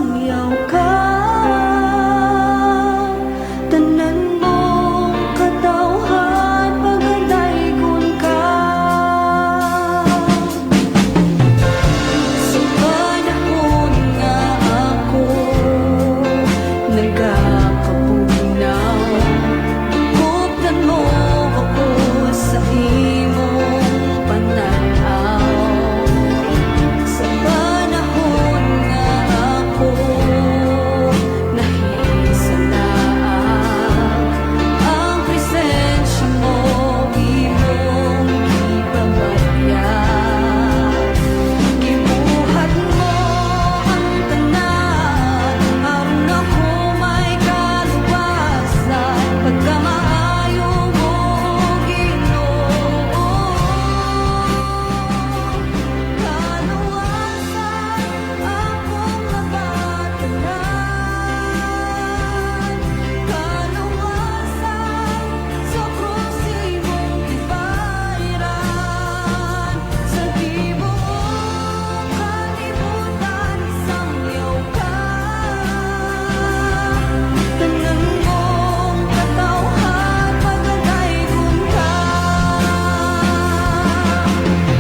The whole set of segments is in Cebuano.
Isangyaw ka. Tanan mong katawhan, pagadaygon ka. Sa panahon nga ako nagakabugnaw, kuptan mo ako sa imong pananaw. Sa panahon nga ako nahisanaan, ang presensya mo imong gipabatyag. Gibuhat mo ang tanan aron ako may kaluwasan. Pagkamaayo mo, Ginoo. Kaluwasan akong nabatanan. Kaluwasan sa krus imong gibayran. Sa tibuok kalibutan, isangyaw ka. Tanan mong katawhan, pagadaygon ka.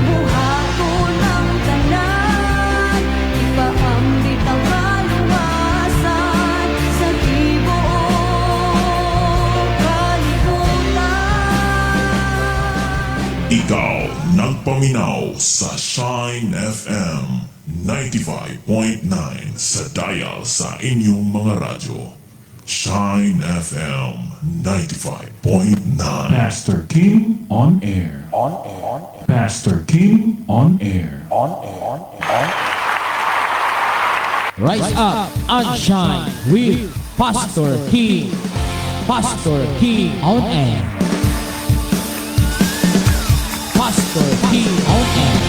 Buhaton ang tanan, ipaambit ang kaluwasan sa tibuok kalibutan. Ikaw nagpaminaw sa Shine FM 95.9 sa dial sa inyong mga radyo. Shine FM 95.9. Pastor King on air. On air. Pastor King on air. On air. Rise up and shine with Pastor King. Pastor King on air. Pastor King on air. Pastor King on air.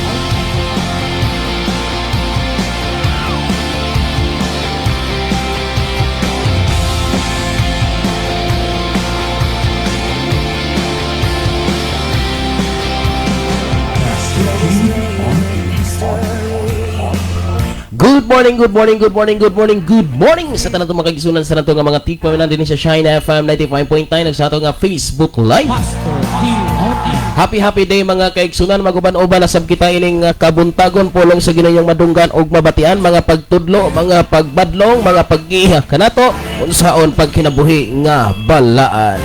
Good morning, good morning, good morning, good morning, good morning sa tanan mga kaigsunan, sa tanan nga mga tigpaminaw dinhi sa Shine FM 95.9 ug sa ato nga Facebook Live. Pastor King on air. Happy happy day, mga kaigsunan, maguban-uban na sab kita ining kabuntagon, pulong sa Ginoo madunggan ug mabatian, mga pagtudlo, mga pagbadlong, mga paggiha kanato unsaon pagkinabuhi nga balaan.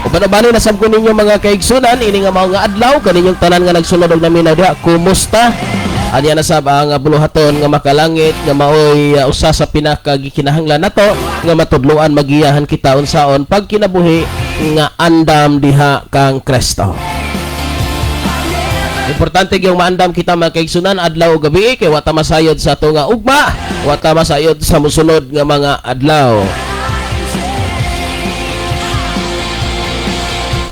Uban-ubani na sab ko ninyo, mga kaigsunan, ini nga mga adlaw kaninyong tanan nga nagsunod og naminaw diha, kumusta? Anya na sab ang buluhaton nga makalangit nga maoy usa sa pinakagikinahanglan nato nga matudloan, magiyahan kita unsaon pagkinabuhi nga andam diha kang Kristo. Importante gyud maandam kita, mga kaigsunan, adlaw o gabi, kay wa ta masayod sa ato nga ugma, wa ta masayod sa mosunod nga mga adlaw.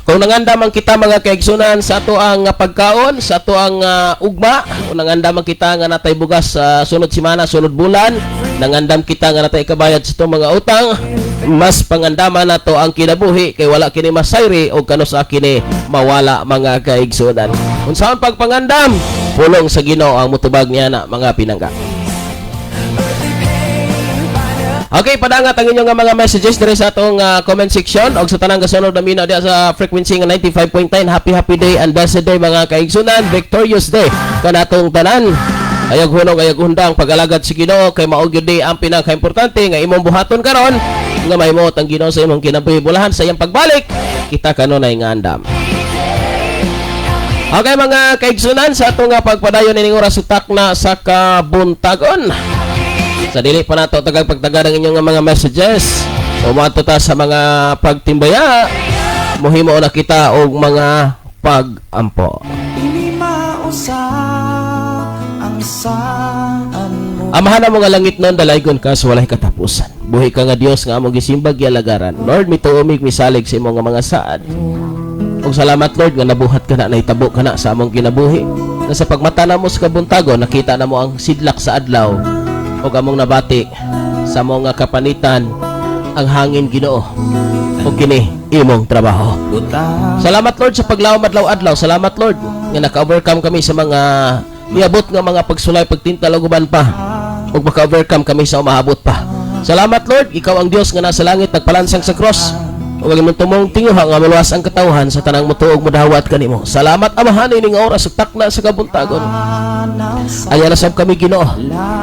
Kung nangandam ang kita, mga kaigsunan, sa ato ang pagkaon, sa ato ang ugma, kung nangandam ang kita nga natay bugas sa sunod semana, sunod bulan, nangandam kita nga natay kabayad sa itong mga utang, mas pangandaman nato ang kinabuhi kay wala kini masayri o kanusa kini mawala, mga kaigsunan. Unsaon pagpangandam? Pulong sa Ginoo ang mutubag niya na, mga pinangga. Okay, padangat ang inyong nga mga messages diri sa atong comment section og sa tanang gasunod na minaw diha sa frequency nga 95.9. Happy happy day and blessed day, mga kaigsunan. Victorious day kanatong tanan. Ayag hunong, ayag hundang pag-alagad sa Ginoo kay mao gyud di ang pinakaimportante nga imong buhaton karon nga mahimot ang Ginoo sa imong kinabuhi bulahan sa iyang pagbalik kita kanunay nga andam. Okay, mga kaigsunan, sa atong nga pagpadayon ining oras utak na sa kabuntagon. Sa dili pa nato tagag pagtaga ng inyong mga messages, umato ta sa mga pagtimbaya, muhimo na kita og mga pag-ampo. Ini mausap ang saan mo. Amahan mo nga langit nun, dalaygon ka sa walay katapusan. Buhi ka nga Dios nga among gisimbag gialagaran. Lord, mituo mig misalig sa imong nga mga saad. Ug salamat, Lord, nga nabuhat ka na, nahitabo ka na sa among kinabuhi. Na sa pagmata namo sa kabuntagon, nakita namo ang sidlak sa adlaw ug among nabati sa among nga kapanitan ang hangin, Ginoo. Ug kini imong trabaho. Salamat, Lord, sa paglawom adlaw-adlaw. Salamat, Lord, nga naka-overcome kami sa mga niabot nga mga pagsulay, pagtintal ug uban pa. Ug maka-overcome kami sa umaabot pa. Salamat, Lord, ikaw ang Dios nga nasa langit, nagpalansang sa cross. Ug ang imong tumong tinguha nga maluwas ang katawhan sa tanang motuo ug modawat kanimo. Salamat, Amahan, ini nga oras ug takna sa kabuntagon. Anaw sa Anya na sab kami, Ginoo,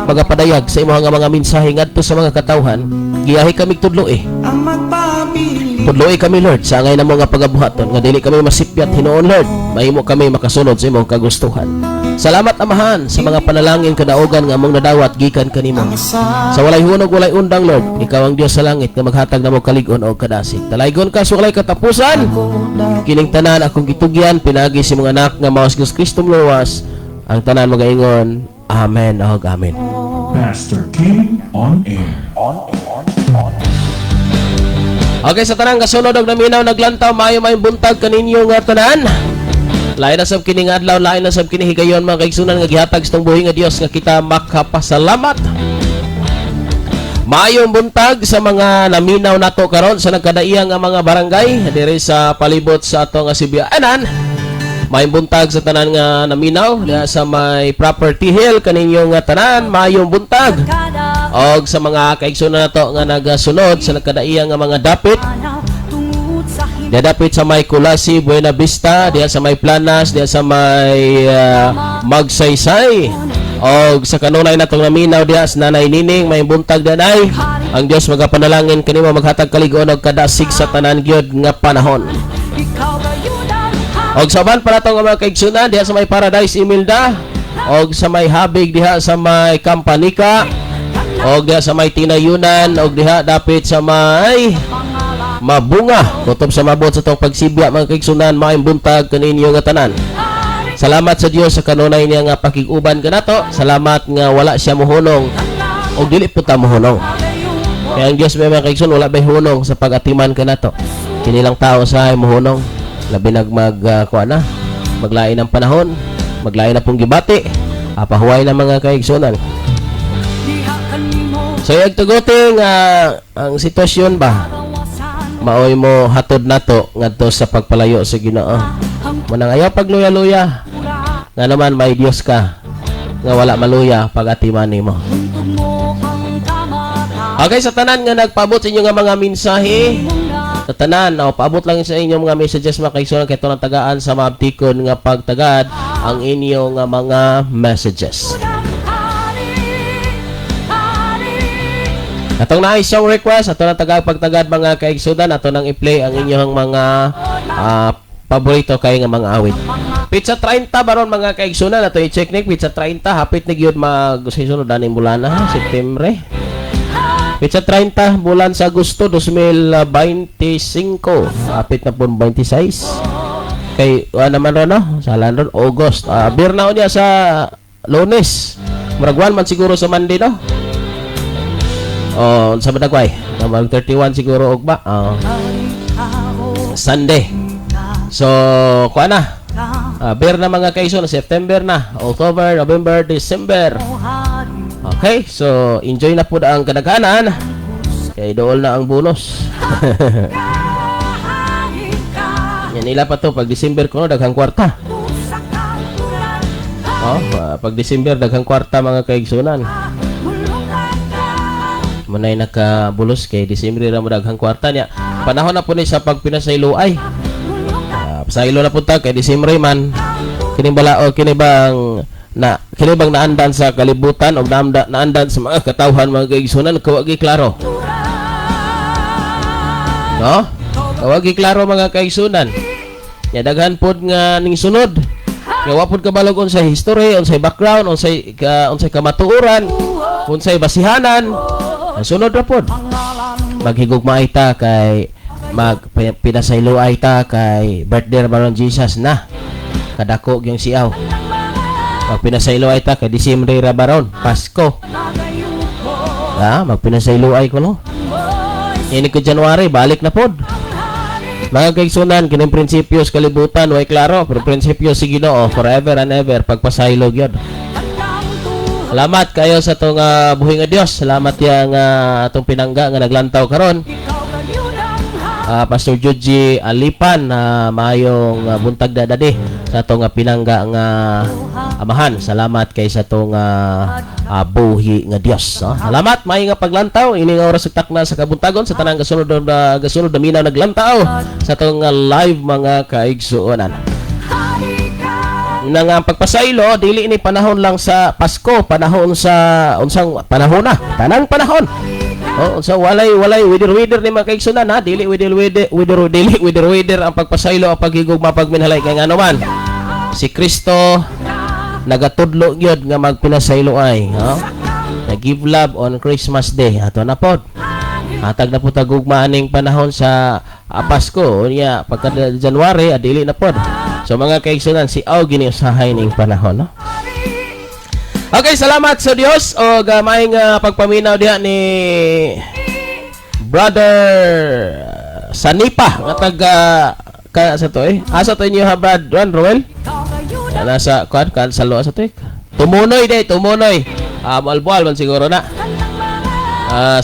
magapadayag sa imong nga mga mensahe ngadto sa mga katawhan. Giyahi kami tudloi. Ang magpabili. Tudloi kami, Lord, sa angay namo nga pagabuhaton nga dili kami masipyat hinuon, Lord. Mahimo kami makasunod sa imong kagustuhan. Salamat, Amahan, sa mga panalangin kadaugan nga among nadawat gikan kanimo. Sa Sa walay hunog, walay undang, Lord, ikaw ang Dios sa langit nga maghatag namo kalig-on o kadasig. Dalaygon ka sa walay katapusan. Kining tanan akong gitugyan pinagi sa imong anak nga mao si Jesus Kristo luwas. Ang tanan magaingon, Amen og amen. Pastor King on air. Okay, sa tanang kasunod og naminaw naglantaw, maayo maayong buntag kaninyo nga tanan. Lain na sab kini nga adlaw, lain na sab kini higayon, mga kaigsunan, nga gihatag sa buhi nga Dios nga kita makapasalamat. Maayong buntag sa mga naminaw nato karon sa nagkadaiya nga mga barangay diri sa palibot sa ato nga Sibianan. Maayong buntag sa tanan nga naminaw diha sa may Property Hill, kaninyo nga tanan, maayong buntag. Kada Og sa mga kaigsunan nato nga nagasunod sa nagkadaiya nga mga dapit anaw tungod sa diha dapit sa may Kulasi, Buena Vista, diha sa may Planas, diha sa may Magsaysay. Og sa kanunay natong naminaw diha sa Nanay Nining, may buntag danay. Ang Dios magapanalangin kanimo, maghatag kalig-on og kadasig sa tanan gyud nga panahon. Ikaw gayud ang Og sa uban pa natong mga kaigsunan diha sa may Paradise Imelda, og sa may Habig diha sa may Kampanika, og diha sa may Tinayunan, og diha dapit sa may Mabunga. Kutob sa mabot sa tong pagsibya, mga kaigsunan, maayong buntag kaninyo nga tanan. Salamat sa Dios sa kanunay niya nga pakig-uban kanato. Salamat nga wala siya mohunong og dili pud ta mohunong. Kaya ang Dios may, mga kaigsoon, wala bay hunong sa pag-atiman kanato. Kini lang tao sa mohunong, labi nag mag kuan na, maglain ang panahon, maglain na pong gibati. Apahuway na, mga kaigsunan. Diha kanimo So yag tuguti nga ang sitwasyon ba kawasan maoy mo hatod nato ngadto sa pagpalayo sa Ginoo. Ang Manang ayaw pagluya-luya. pura. Nga naman may Dios ka nga wala maluya pag atiman nimo. Tuntog mo ang kamata Okay, sa tanan nga nagpaabot sa inyo nga mga mensahe, sa tanan, o, paabot lang sa inyong mga messages, mga kaigsunan, kay ng tagaan sa maabtikon nga pagtagad ang inyong nga mga messages. Hari, hari. Atong naay song request, ato nang tagag pagtagad, mga kaigsunan, ato nang i-play ang inyong mga paborito kay nga mga awit. Petsa 30 baron, mga kaigsunan, ato i-check ni petsa 30, hapit ni gyud mag sa sunod aning bulan na, September. Petsa 30 bulan sa Agosto 2025. Hapit na po 26. Kay wa naman ron no, salan ron August. Bir na niya sa Lunes. Murag 1 man siguro sa Monday, no. Oh, sa Badagway. Mag 31 siguro ugma. Oh. Sunday. So, kuha na. Beer na, mga kaiso na September na. October, November, December. Okay, so enjoy na po ang kadaghanan. Kay dool na ang bonus. Yan nila pa to pag December kuno daghang kwarta. Oh, pag December daghang kwarta, mga kaigsunan. Manay nakabulos kay December ra mo daghang kwarta niya. Panahon na po ni sa pagpinasayloay. Pasaylo na po ta kay December man. Kini bala o kini bang na kini bang naandan sa kalibutan o naandan sa mga katawhan, mga kaigsunan, kawagi klaro. No? Kawagi klaro, mga kaigsunan. Ya daghan pod nga ning sunod. Nga wa pod kabalog unsay history, unsay background, unsay kamatuoran, unsay basihanan. Ang sunod ra pod. Maghigugmaay ta kay mag pinasayloay ta kay birthday ra ba Jesus na. Kadako gyung siaw. Magpinasayloay ta kay Disyembre ra baron, Pasko. Magpinasayloay ko no. Ini ko January, balik na pod. Mga kaigsunan, kining prinsipyo sa kalibutan way klaro, pero prinsipyo sa Ginoo forever and ever, pagpasaylo gyud. Salamat kayo sa atong buhi nga Dios. Salamat yang atong pinangga nga naglantaw karon. Pastor Juji Alipan na maayong buntag da dadi sa atong pinangga nga amahan. Salamat kay sa atong buhi nga Dios, no? Salamat, maayo nga paglantaw ini nga oras ug takna sa kabuntagon sa tanang gasunod na minaw naglantaw sa atong live, mga kaigsuonan. Nang ang pagpasaylo dili ni panahon lang sa Pasko, panahon sa unsang panahon na, tanang panahon. Oh, so walay weather weather ni mga kaigsunan ha, dili weather weather weather, dili weather weather ang pagpasaylo, ang paghigugma, pagminhalay, kay ngano man si Kristo nagatudlo gyud nga magpinasaylo ay, no? Na give love on Christmas Day ato na pod. Hatag na po tagugma aning panahon sa Pasko unya pagka January adili na pod. So mga kaigsunan, si aw gini usahay ning panahon, no? Okay, salamat sa Dios o maayong pagpaminaw diha ni Brother Sanipa nga taga ka sa to eh. Asa to inyo ha, Brad Juan Roel? Nasa kuan kan sa lo sa to eh. Tumunoy day, tumunoy. Ah, Moalboal man siguro na.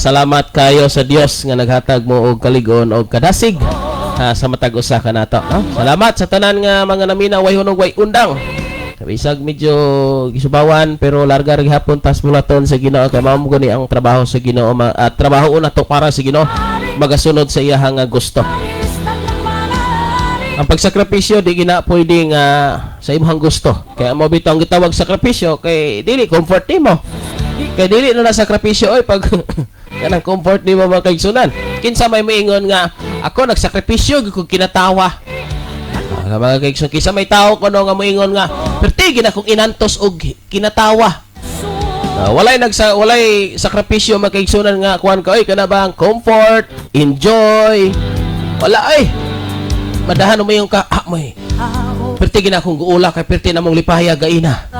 Salamat kayo sa Dios nga naghatag mo og kalig-on og kadasig sa matag usa ka nato, no? Salamat sa tanan nga mga naminaw, way hunog, way undang. Bisag medyo gisubawan pero larga ra gihapon tas bulaton sa Ginoo kay mao mo gani ang trabaho sa Ginoo, trabaho na to para sa Ginoo, magasunod sa iyahang nga gusto. Ang pagsakripisyo di gina pwede nga sa imong gusto. Kaya mo bitaw ang gitawag sakripisyo kay dili comfort nimo. Kay dili na na sakripisyo oy pag kanang comfort nimo, mga kaigsunan. Kinsa may moingon nga ako nagsakripisyo gyud kog kinatawa? Mga kaigsun, kinsa may tao kuno nga moingon nga perti gina kong inantos og kinatawa? Walay sakripisyo, mga kaigsunan, nga kuan ka oy, kana ba ang comfort, enjoy. Wala ay. Madahan mo yung ka ah, moy. Perti gina akong guula kay perti na mong lipaya gaina.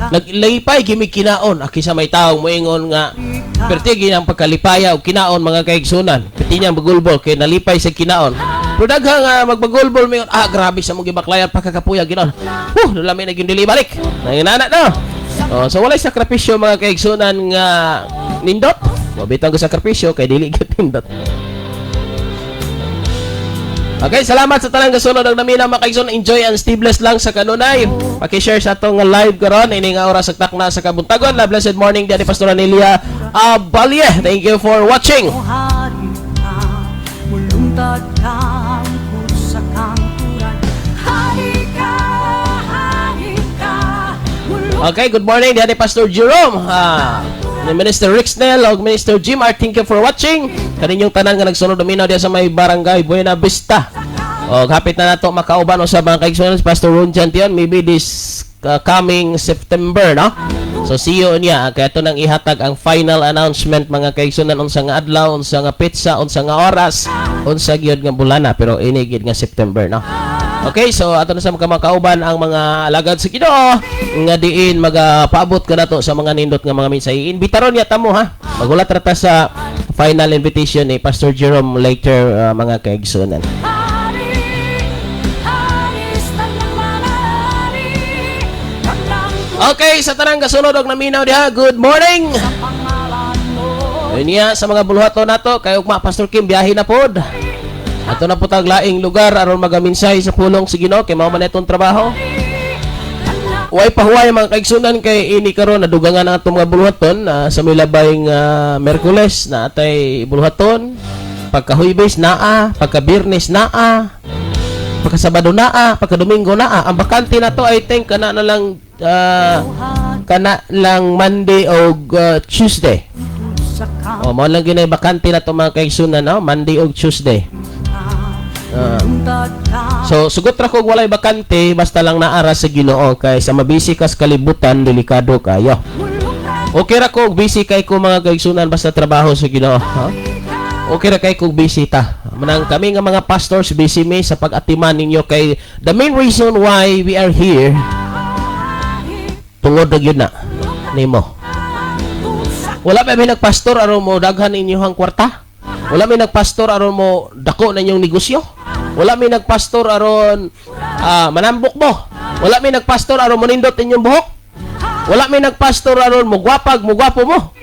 Naglipay gimi kinaon aki sa may taong moingon nga perti ginang pagkalipaya og kinaon, mga kaigsunan. Perti niyang bagulbol kay nalipay sa kinaon. Pero daghang magbagulbol moingon, ah, grabe sa mong gibaklayan pagkakapuya ginaon. Huh, lami na gyud dili balik. Nanginana no. Oh, so walay sakripisyo, mga kaigsunan, nga nindot. Mabitang ko sakripisyo kay dili gyud nindot. Okay, salamat sa tanang gasunod ang naminaw, mga kaigsoon. Enjoy and stay blessed lang sa kanunay. Paki-share sa atong live karon ini nga oras sa takna sa kabuntagon. La blessed morning diyan ni Pastor Anelia Abalye. Thank you for watching. Hari ka, mulungtad kang sa kangturan. Hari ka, hari ka, mulungtad Okay, good morning diyan ni Pastor Jerome. Ni Minister Rick Snell og Minister Jim Art, thank you for watching. Kaninyong tanan nga nagsunod dominaw diya sa may barangay Buena Vista. O hapit na nato makauban sa mga kaigsuonan si Pastor Ron Chantion maybe this coming September, no? So see you niya kaya ito nang ihatag ang final announcement, mga kaigsuonan, unsa nga adlaw, unsa nga petsa, unsa nga oras, unsa gyud nga bulana, pero ini gyud nga September, no? Okay, so ato na sa mga makauban ang mga alagad sa Ginoo nga diin magapaabot ka nato sa mga nindot nga mga mensahe. Imbitaron ya tamo ha. Magulat ra ta sa final invitation ni Pastor Jerome later, mga kaigsuonan. Hari, hari sa tanang mga hari, tanang Okay, sa tanang gasunod og naminaw diha, good morning. pangalan mo. Niya sa mga buluhaton nato kay ugma Pastor Kim biyahe na pod. Ato na po tag laing lugar aron magaminsahe sa pulong sa Ginoo kay mao man itong trabaho. Way pahuway, mga kaigsunan, kay ini karon nadugangan ang atong mga buluhaton sa milabay nga Merkules na atay buluhaton, pagka Huwebes naa, pagka Biyernes naa, pagka Sabado naa, pagka Domingo naa. Ang bakante na to, I think kana lang Monday o Tuesday. Sa O mao lang ginay bakante na to, mga kaigsunan, no? Monday og Tuesday. Mulungtad ka So sugot ra kog walay bakante basta lang naara sa Ginoo kay sa mabisi kas kalibutan, delikado kayo. Mulungtad Okay ra ko og busy kay ko, mga kaigsunan, basta trabaho sa Ginoo. Ha? Okay ra kay kog busy ta. Manang kami nga mga pastors, busy mi sa pag-atiman ninyo kay the main reason why we are here tungod na gyud na nimo. Wala pa mi nagpastor aron mo daghan inyong kwarta. Wala mi nagpastor aron mo dako na inyong negosyo. Wala mi nagpastor aron manambok mo. Wala mi nagpastor aron mo nindot inyong buhok. Wala mi nagpastor aron mo gwapag, mo gwapo mo.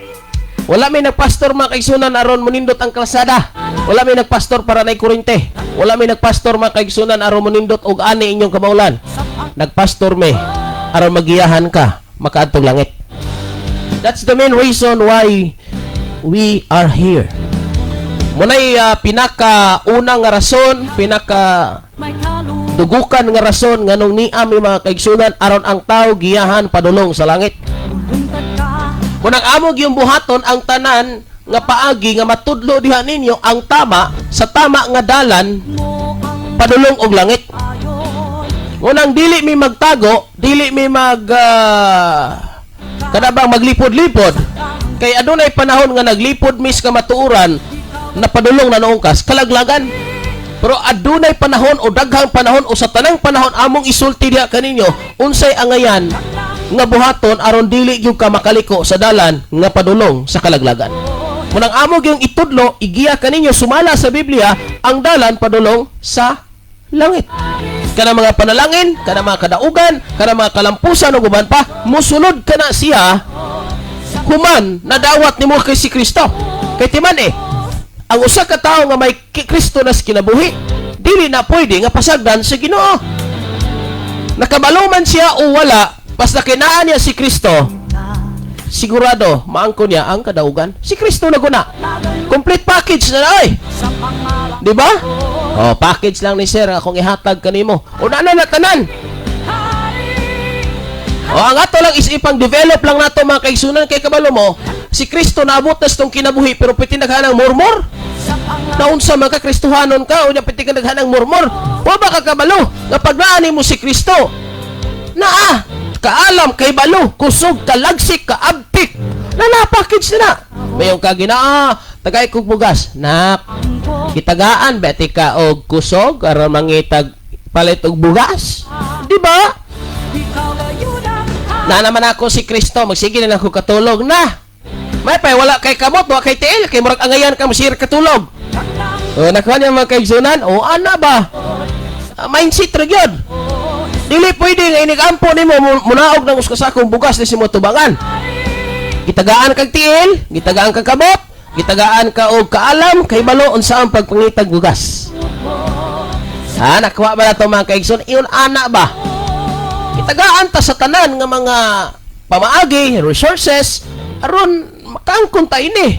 Wala may nagpastor, mga kaigsunan, aron munindot ang kalsada. Wala may nagpastor para nay kurente. Wala may nagpastor, mga kaigsunan, aron munindot og ani inyong kamaulan. Nagpastor me aron magiyahan ka makaadtong langit. That's the main reason why we are here. Munay pinaka una nga rason, pinaka May kalu dugukan nga rason nganong niami, mga kaigsunan, aron ang tao giyahan padulong sa langit. Luntad ka. Kung ang amo gyung buhaton ang tanan nga paagi nga matudlo diha ninyo ang tama sa tama nga dalan Mo ang padulong og langit. ayon. Ngunang dili mi magtago, dili mi mag kada bang maglipod-lipod kay adunay panahon nga naglipod mis kamatuoran na padulong na noong kas kalaglagan. Pero adunay panahon o daghang panahon o sa tanang panahon among isulti diha kaninyo unsay angayan nga buhaton aron dili gyud ka makaliko sa dalan nga padulong sa kalaglagan. Munang amo gyung itudlo, igiya kaninyo sumala sa Biblia ang dalan padulong sa langit. Kana mga panalangin, kana mga kadaugan, kana mga kalampusan ug uban pa, musulod kana siya human nadawat nimo kay si Kristo. Kay timan eh, ang usa ka tawo nga may Kristo na sa kinabuhi, dili na pwede nga pasagdan sa Ginoo. Nakabalo man siya o wala, basta kinaan niya si Kristo, sigurado maangko niya ang kadaugan. Si Kristo na guna. Complete package na na oy. Sa pangalan. Di ba? Oh, package lang ni sir akong ihatag kanimo. Una na na tanan. Oh, ang ato lang is ipang develop lang nato, mga kaigsunan, kay kabalo mo, si Kristo naabot na sa tong kinabuhi pero piti naghanang murmur. Sa pangalan. Naunsa man ka, Kristohanon ka, unya piti ka naghanang murmur. Wa ba ka kabalo nga pag naa mo si Kristo? Naa, kaalam, kay balo, kusog, kalagsik, kaabtik. Na na package na na. Mayong ka ginaa, tagay kog bugas. Nak, gitagaan beti ka og kusog aron mangitag palit og bugas. Di ba? Ikaw gayud ang Na naman ako si Kristo, magsige na lang ako katulog na. May pay wala kay kamot, wa kay tiil, kay murag angayan ka masir katulog. O nakuha niya, mga kaigsunan, o ana ba? Mindset ra gyud. Dili pwede nga inigampo nimo munaog ng usa ka sakong bugas di mo tubangan. Gitagaan kag tiil, gitagaan kag kamot, gitagaan ka og kaalam kay balo unsa ang pagpangitag bugas. Ha, nakuha ba na ito, mga kaigsoon? Iyon ana ba? Gitagaan ta sa tanan nga mga pamaagi, resources, aron makaangkon ta ini.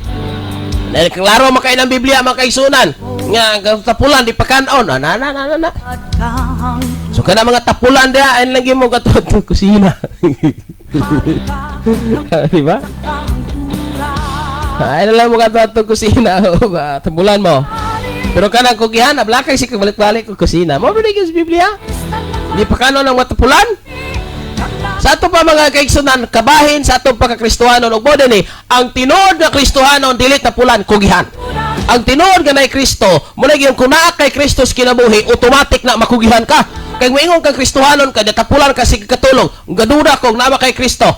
Dahil klaro makain ang Biblia, mga kaigsunan, nga ang tapulan di pakanon. Ah, na, na, na, na, na. At kang So kana mga tapulan diha ay lagi mo katod kusina. Di ba? Ay lang mo katod kusina o ba tapulan mo. Pero kanang kugihan, ablakay si balik-balik ko kusina. Mo ba sa Biblia? Di pa kanon ang matapulan? Sa ato pa, mga kaigsunan, kabahin sa atong pagkakristohanon ug mo ni ang tinuod nga Kristohanon dili tapulan, kugihan. Ang tinuod nga nay Kristo, mo na gyud kung naa kay Kristo sa kinabuhi, automatic na makugihan ka. Kay moingon kang Kristohanon ka, tapulan ka sige katulog. Gaduda kog naa kay Kristo.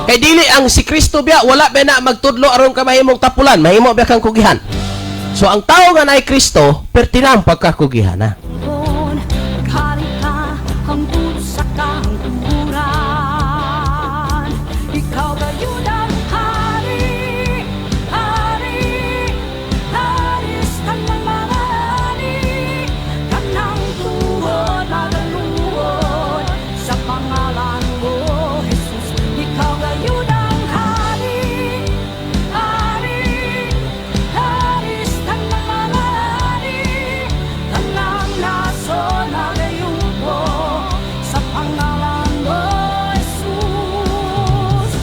Kay dili ang si Kristo biya, wala ba na magtudlo aron ka mahimong tapulan, mahimo biya kang kugihan. So ang tao nga naay Kristo, pertinang pagkakugihan na. Maghari ka hangtod sa kahangturan. Ikaw gayud ang hari, hari, hari sa tanang mga hari. Tanang tuhod magaluhod sa pangalan mo, Jesus. Ikaw gayud ang hari, hari, hari sa tanang mga hari. Tanang nasyon nagayuko sa pangalan mo, Jesus.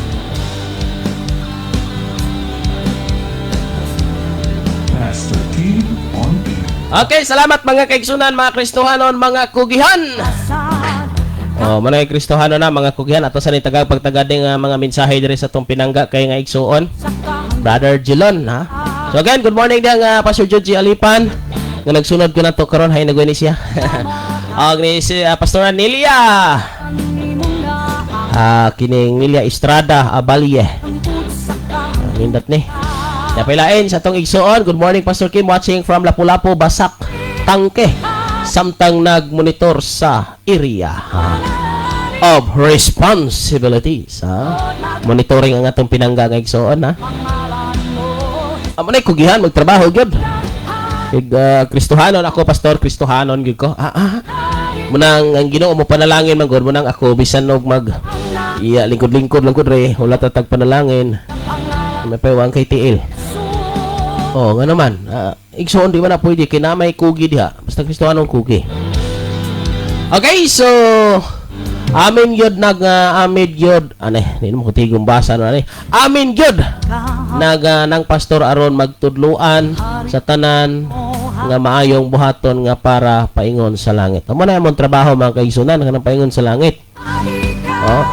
Pastor King on air. Okay, salamat mga kaigsunan, mga Kristohanon, mga kugihan. Sad Oh, manay Kristohano na mga kugihan ato sa ni tagag pagtagad nga mga mensahe diri sa tong pinangga kay nga igsuon. sa kahangturan. Brother Jilon, ha. So again, good morning diyan nga Pastor Joji Alipan nga nagsunod ko na to karon hay nagweni siya. Og ni si Pastora Nelia. Imong naa Kining Nelia Estrada Abalye. hangtod sa kahangturan. Nindot ni. Napailain sa tong igsuon. Good morning, Pastor Kim, watching from Lapu-Lapu, Basak, Tangke. Samtang nagmonitor sa area, ha, of responsibilities. Ha? Monitoring ang atong pinangga nga igsuon. Ha? Pangalan Amo na kugihan magtrabaho gyud. Kay Kristohanon ako, pastor, Kristohanon gyud ko. Munang ang Ginoo mo panalangin man gud, munang ako bisan og mag iya lingkod-lingkod lang gud re, wala ta tag panalangin. May paywang kay tiil. Oh, nga naman. Igsoon di ba na pwede kay na may kugi diha. Basta Kristohanon kugi. Okay, so amin gyud nag amin gyud ane, di mo kutigong basa no ane. Amin gyud nag nang pastor aron magtudluan sa tanan nga maayong buhaton nga para paingon sa langit. Amo na among trabaho, mga kaigsunan, kanang paingon sa langit. Oh.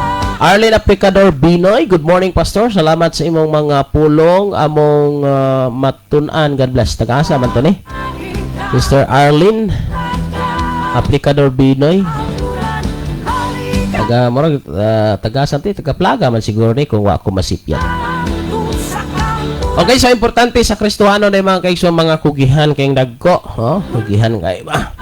Arlene Aplicador Binoy, good morning, pastor. Salamat sa imong mga pulong among matun-an. God bless. Taga-asa man to ni? Mr. Arlene Aplicador Binoy. Taga murag taga sa taga Plaga man siguro ni kung wa ko masipyat. Okay, so importante sa Kristohano na mga kaigsoon, mga kugihan kayong dagko, oh, kugihan kay ba?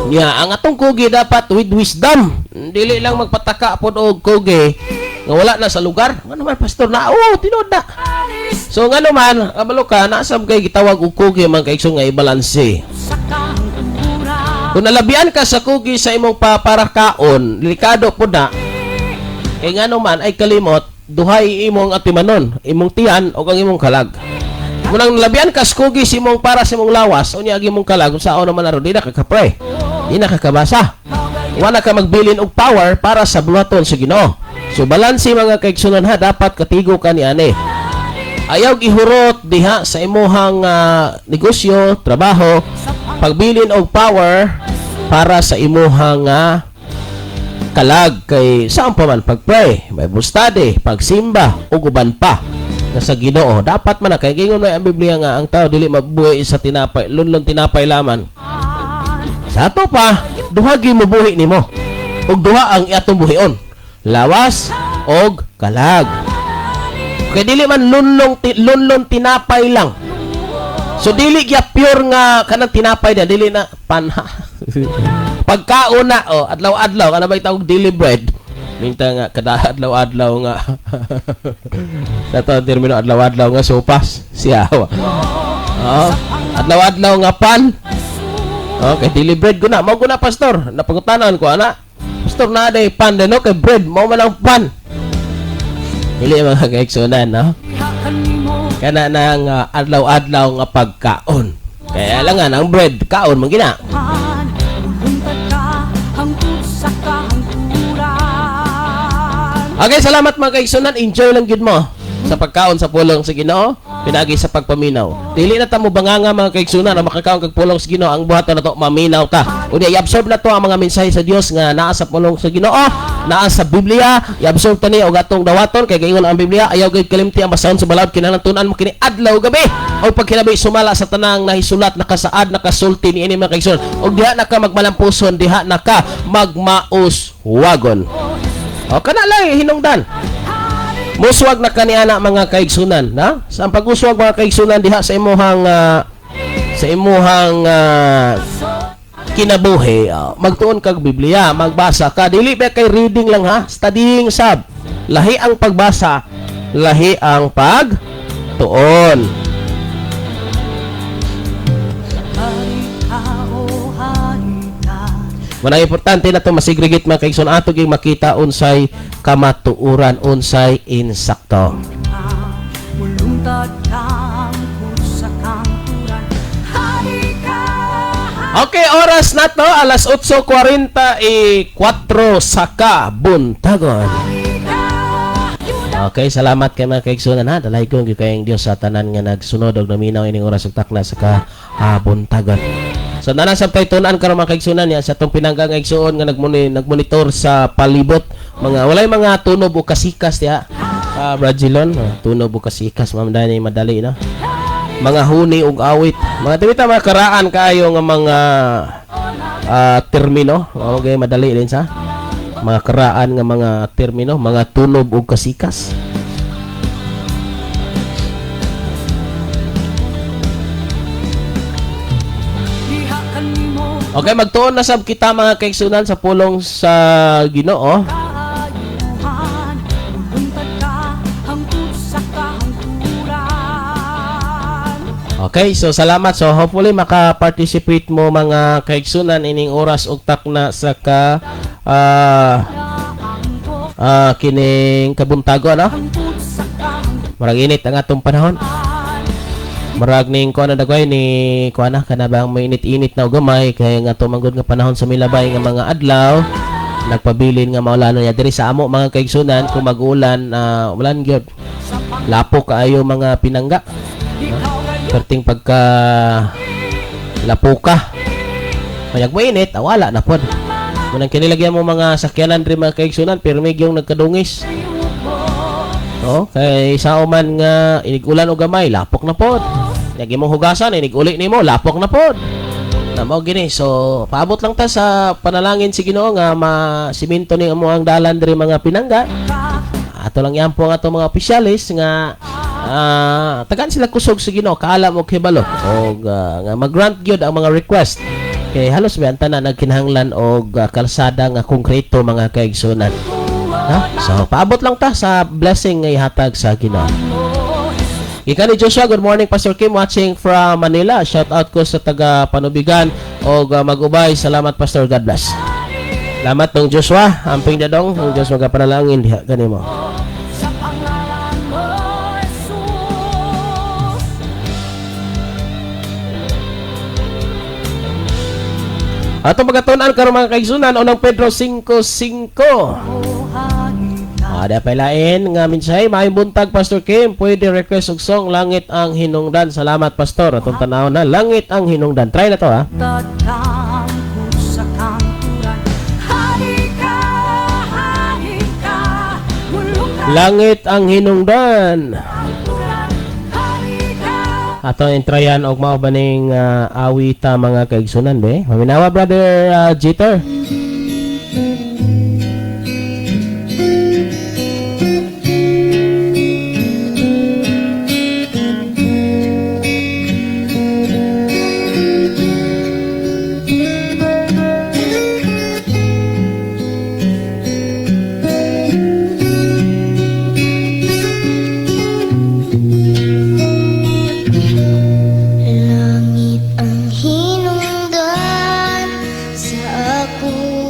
Nya, ang atong kugi dapat with wisdom. Dili lang magpataka pod og kugi nga wala na sa lugar. Nga naman, pastor, na oh, tinuod na. So nga naman, kabalo ka, nasab kay gitawag og kugi, mga kaigsoon, nga ibalanse. Kung nalabian ka sa kugi sa imong paparakaon, delikado po na. Kay nga naman ay kalimot, duhay imong atimanon, imong tiyan o ang imong kalag. Kung nang nalabian ka sa kugi sa imong para sa imong lawas, unya ang imong kalag, kung saan naman aron, di na kakapray. Di na kakabasa. Wala ka magbilin og power para sa buhaton sa Ginoo. So balanse, mga kaigsunan, ha, dapat katigo ka ni ane. Ayaw gihurot diha sa imuhang negosyo, trabaho, pagbilin og power para sa imuhang kalag kay saan pa man pag-pray, Bible study, pagsimba ug uban pa na sa Ginoo. Dapat man na kay gingon may ang Biblia nga ang tao dili mabuhi sa tinapay, lunlon tinapay laman. Sa ato pa, duha gyud mobuhi nimo. Ug duha ang atong buhion. Lawas og kalag. Kay dili man lunlong tinapay lang. So dili gya pure nga kanang tinapay na dili na panha. Pagkaon na oh adlaw-adlaw kana may tawag daily bread. Minta nga kada adlaw-adlaw nga sa to termino adlaw-adlaw nga sopas siya. Oh, adlaw-adlaw nga pan. Okay, daily bread ko na. Mao ko na, pastor. Napangutanan ko ana. Pastor, na day pan din no kay bread mao man ang pan. Dili, mga kaigsunan, no? Kana nang adlaw-adlaw nga pagkaon. Kaya lang nga ang bread kaon man gina. Lungtad ka hangtod sa kahangturan. Okay, salamat, mga kaigsunan. Enjoy lang gid mo sa pagkaon sa pulong sa Ginoo, pinagi sa pagpaminaw. Dili na ta mo banganga, mga kaigsunan, ang makakaon kag pulong sa Ginoo, ang buhaton na to maminaw ta. Unya i-absorb na to ang mga mensahe sa Dios nga naa sa pulong sa Ginoo, naa sa Biblia, i-absorb ta ni og atong dawaton kay gaingon ang Biblia, ayaw gid kalimti ang basahon sa balaod, kinahanglan tun-an mo kini adlaw gabi. O pagkinabi sumala sa tanang nahisulat, nakasaad, nakasulti niini, mga kaigsunan. Og diha na ka magmalampuson, diha na ka magmauswagon. O kana lang hinungdan. Muswag na kaniana, mga kaigsunan, na? Sa ang pag-uswag, mga kaigsunan, diha sa imuhang kinabuhi, magtuon kag Biblia, magbasa ka. Dili ba kay reading lang ha, studying sab. Lahi ang pagbasa, lahi ang pagtuon. Hari ka, o hari ka. Manang importante na to masegregate, mga kaigsoon, ato gyud makita unsay kamatuoran, unsay insakto. Mulungtad ka hangtod sa kahangturan. Hari ka. Okay, oras na to, alas 8:44 sa kabuntagon. Hari ka. Okay, salamat kay mga kaigsunan ha. Dalaygon gyud kayong Dios sa tanan nga nagsunod og naminaw ining oras ug takna sa kabuntagon. So nana sa taytunan karon, mga kaigsunan, ya sa atong pinangga nga igsuon nga nagmonitor sa palibot, mga walay mga tunob o kasikas diha. Brazilon, tunob o kasikas, ma'am dani madali no. Mga huni ug awit. Mga timita mga karaan kaayo nga mga termino. Okay, madali din sa mga karaan nga mga termino, mga tunob ug kasikas. Diha kanimo Okay, magtuon na sab kita, mga kaigsunan, sa pulong sa Ginoo. kaayuhan. Mulungtad ka hangtod sa kahangturan. Okay, so salamat. So hopefully maka-participate mo, mga kaigsunan, ining oras ug takna sa ka kining kabuntago, no? Murag init ang atong panahon. Murag ning kuan na dagway ni kuan na kana bang may init-init na og gamay kay nga ato manggod nga panahon sa milabay nga mga adlaw nagpabilin nga maulanon niya diri sa amo, mga kaigsunan. Kung mag-ulan, ulan gyud, lapok kaayo mga pinangga, no? Perting pagka lapuka mayag mo init, wala na pod. Munang kinilagyan mo mga sakyanan diri, mga kaigsunan, pirmi gyung nagkadungis. No? Kay sa man nga inig-ulan og gamay, lapok na pod. Lagi mong hugasan, inig-uli nimo, lapok na pod. Na mao gini. So, paabot lang ta sa panalangin si Ginoo nga ma-simento ni amo ang dalan diri, mga pinangga. Ato lang yan po ang atong mga opisyalis nga tagaan sila kusog sa Ginoo, kaalam og hibalo og nga mag-grant gyud ang mga request. Kay halos ba ang tanan nagkinahanglan og kalsada nga konkreto, mga kaigsunan. No? So, paabot lang ta sa blessing nga ihatag sa Ginoo. Gikan ni Joshua, good morning, Pastor Kim, watching from Manila. Shout out ko sa taga Panubigan og mag-ubay. Salamat, Pastor, God bless. Salamat dong Joshua, amping dadong, ang Diyos magapanalangin diha kanimo. Sa pangalan mo, Jesus. Atong pagkatunan karon, mga kaigsunan, Unang Pedro 5:5. O hari ka. Ada pa lain nga mensahe. Maayong buntag, Pastor Kim. Pwede request og song "Langit ang Hinungdan"? Salamat, Pastor. Atong tanawon na "Langit ang Hinungdan". Try na to ha. Tatangkot sa kanturan. Hari ka, hari ka. Mulong "Langit ang Hinungdan". kanturan. Hari ka. Ato intrayan og mao ba ning awita, mga kaigsunan be. Maminawa, Brother Jeter. Langit ang hinungdan sa akong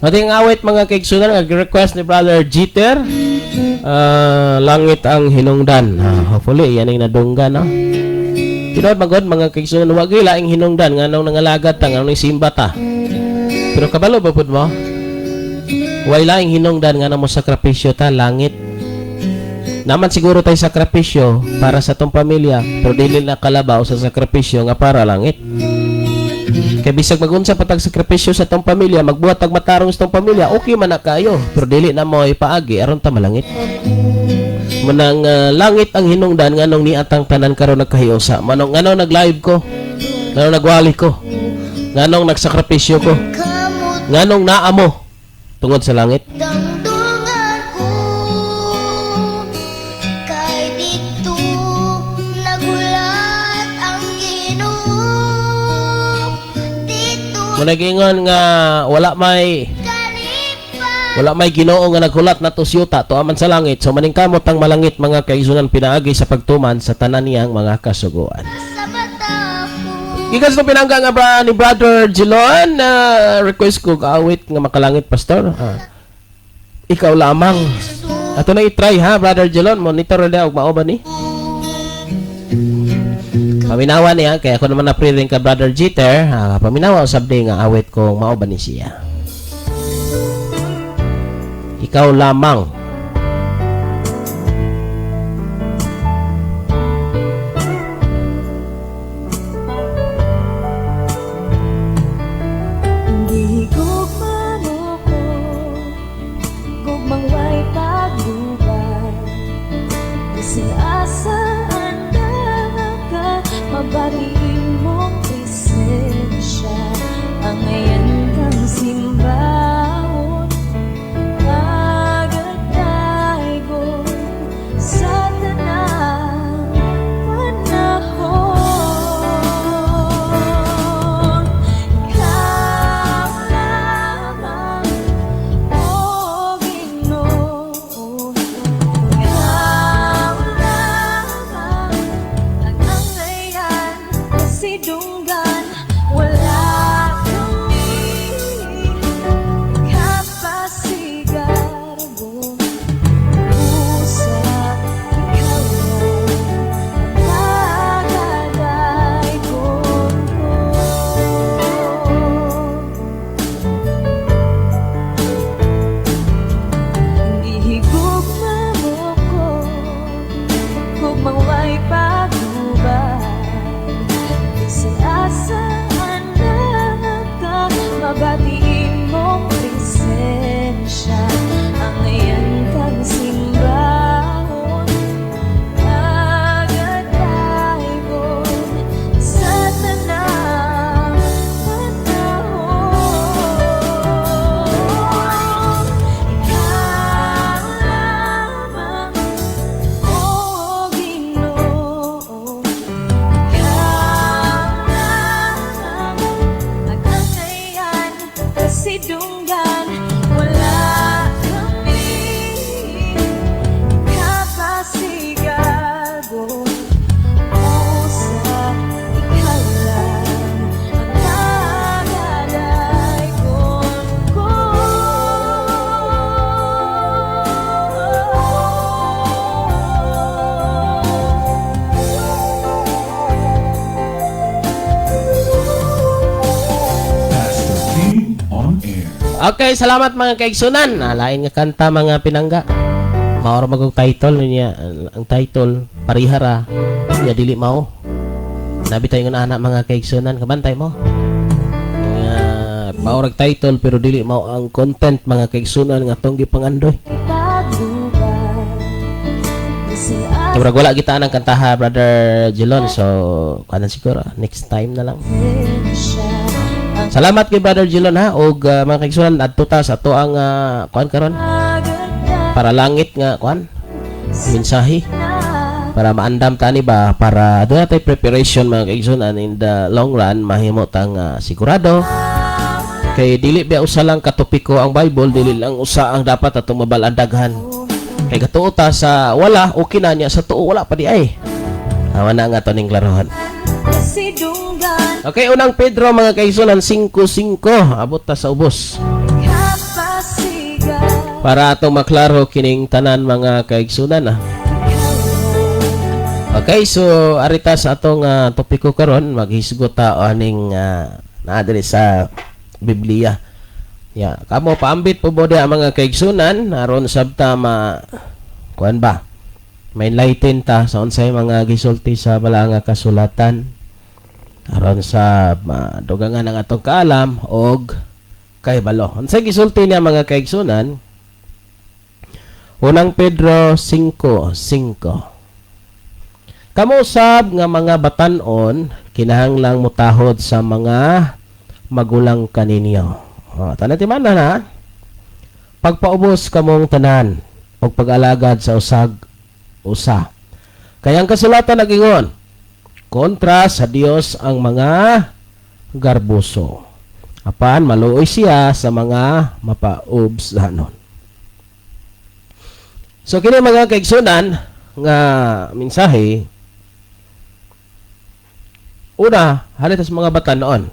Pati ang awit, mga kaigsunan, nag-request ni Brother Jeter. "Langit ang Hinungdan." Hopefully, yan ang nadunggan, no? Tinuod magod, mga kaigsunan, wag laing hinungdan nganong nangalagad ta, nganong simba ta. Pero kabalo ba pud mo? Way laing hinungdan nganong mo sakripisyo ta, langit. Naman siguro tayo sakripisyo para sa tong pamilya, pero dili na kalabaw sa sakripisyo nga para langit. Kay bisag magunsa pa tag sakripisyo sa tong pamilya, magbuhat tag matarong sa tong pamilya, okay man na kayo, pero dili na mo ipaagi aron ta malangit. Manang langit ang hinungdan nganong niatang tanan karon nagkahiusa. Manong nganong nag-live ko, nganong nagwali ko, nganong nagsakripisyo ko, nganong naamo tungod sa langit. Dangdungan ko kay dito nagulat ang Ginoo dito. Muna nga wala may Ginoo nga naghulat na yuta, tuwa man sa langit. So maningkamot ang malangit, mga kaigsunan, pinaagi sa pagtuman sa tanan niyang mga kasuguan. Sa mata ko. Gikan sa pinangga nga bra ni Brother Jilon na request ko awit nga makalangit, Pastor. "Ikaw Lamang." Ato na i-try ha, Brother Jilon, monitor na og mao ba ni. Paminawa niya kaya ako naman na rin ka Brother Jeter, ha, paminawa usab ni nga awit kung mao ba ni siya. "Ikaw Lamang." Gihigugma mo ko, gugmang way paglubay. Bisan asa andam ka, mabati imong presensya. Angayan kang simbahon, Agadaygon sa tanang panahon. Ikaw lamang, O Ginoo. Ikaw lamang ang angayan, kasidunggan. Wala kami kapasigarbo. Usa ikaw ang pagadaygon ko. Gihigugma mo ko, gugmang way paglubay. Bisan asa andam ka, mabati imong presensya. Angayan kang simbahon, Agadaygon sa tanang panahon. Ikaw lamang, O Ginoo. Ikaw lamang ang angayan, kasidunggan. Wala kami kapasigarbo. Usa ikaw lang ang pagadaygon ko. Pastor King on air. Okay, salamat, mga kaigsunan. Lain nga kanta, mga pinangga. Mao ra magong title niya. Ang title parihara. Ya dili mao. Nabi tayo nga anak, mga kaigsunan, kabantay mo. Nga mao rag title pero dili mao ang content, mga kaigsunan, nga atong gipangandoy. Paglubay Bisan Murag wala kita ang kantaha, Brother Jelon, so kanan siguro next time na lang. Presensya ang Salamat kay Brother Jelon ha og mga kaigsunan, adto ta sa ato ang kuan karon pagadaygon para langit nga kuan mensahe para maandam ta ni ba, para doon natin preparation, mga kaigsunan, in the long run mahimo tang sigurado kay dili ba usa lang ka topiko ang Bible, dili lang usa ang dapat atong mabal-an daghan kay katuo ta sa wala, okay na niya sa tuo wala pa di ay awa na nga to ning klarohan. Kasidunggan. Okay, Unang Pedro, mga kaigsunan, 5:5, abot ta sa ubos. Kapasigarbo. Para atong maklaro kining tanan, mga kaigsunan, ah. Okay, so arita sa atong topiko karon, maghisgot ta aning naa diri sa Biblia. Ya, kamo paambit po mo diha, mga kaigsunan, aron sabta ma kuan ba? Ma-enlighten ta sa unsay mga gisulti sa balaang nga kasulatan aron sa madugangan ang atong kaalam og kahibalo. Unsay gisulti niya, mga kaigsunan? Unang Pedro 5:5. Kamo usab nga mga batanon, kinahanglang mutahod sa mga magulang kaninyo. Oh, tanan timan na. Pagpaubos kamong tanan og pag-alagad sa usag usa. Kaya ang kasulatan nagingon, kontra sa Dios ang mga garbuso. Apan maluoy siya sa mga mapaubsanon. So kini, mga kaigsunan, nga mensahe una halit sa mga batanon.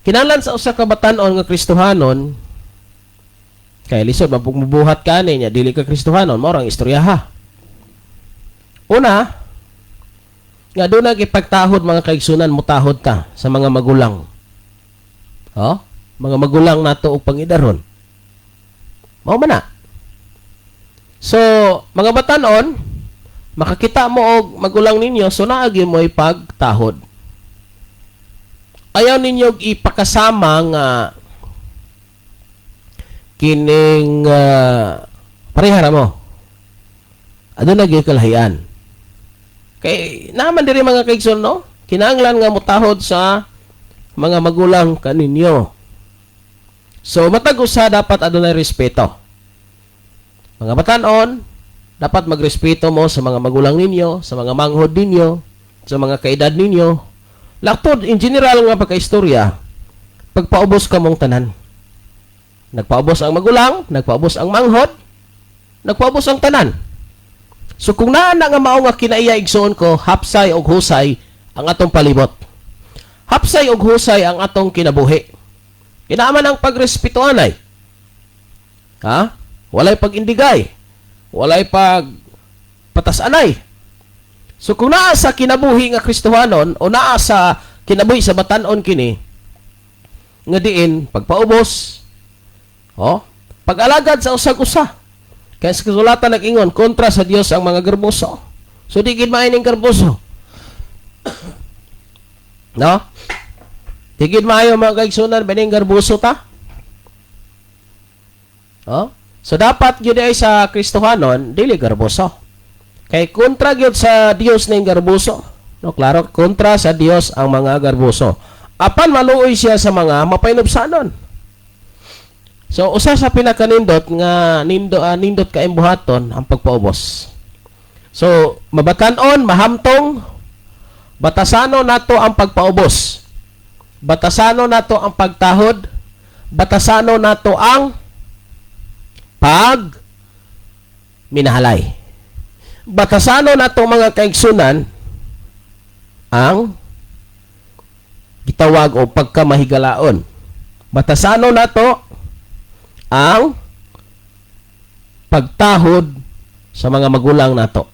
Kinahanglan sa usa ka batanon nga Kristohanon, kay lisod man mubuhat ka ani nya dili ka Kristohanon, mao rang istoryaha. Una, nga doon ipagtahod, mga kaigsunan, mutahod ta sa mga magulang. Oh, mga magulang nato og pangidaron. Mao man na. So, mga batanon, makakita mo og magulang ninyo, so naagi mo ipagtahod. Ayaw ninyo ipakasama nga kining pareha ra mo. Aduna gyud kalahian. Kay naman diri, mga kaigsoon, no? Kinahanglan nga mutahod sa mga magulang kaninyo. So matag usa dapat adunay respeto. Mga batanon, dapat magrespeto mo sa mga magulang ninyo, sa mga manghod ninyo, sa mga kaedad ninyo. Laktod in general nga pagkaistorya, pagpaubos kamong tanan. Nagpaubos ang magulang, nagpaubos ang manghod, nagpaubos ang tanan. So kung naa na nga mao nga kinaiya, igsoon ko, hapsay og husay ang atong palibot. Hapsay og husay ang atong kinabuhi. Kinaaman ang pagrespeto anay. Ha? Walay pag-indigay. Walay pag patasanay. So kung naa sa kinabuhi nga Kristohanon o naa sa kinabuhi sa batanon kini nga diin pagpaubos, oh, pag-alagad sa usag usa. Kaya sa kasulatan nag-ingon, kontra sa Dios ang mga garboso. So di gid maayo ning garboso. No? Di gid maayo, mga kaigsunan, baning garboso ta. Oh? So dapat gyud ay sa Kristohanon dili garboso. Kay kontra gyud sa Dios ning garboso. No, klaro, kontra sa Dios ang mga garboso. Apan maluoy siya sa mga mapainubsanon. So usa sa pinakanindot nga nindot kay buhaton ang pagpaubos. So mabatan-on, mahamtong, batasano nato ang pagpaubos. Batasano nato ang pagtahod. Batasano nato ang pag minahalay. Batasano nato, mga kaigsunan, ang gitawag o pagkamahigalaon. Batasano nato ang pagtahod sa mga magulang nato.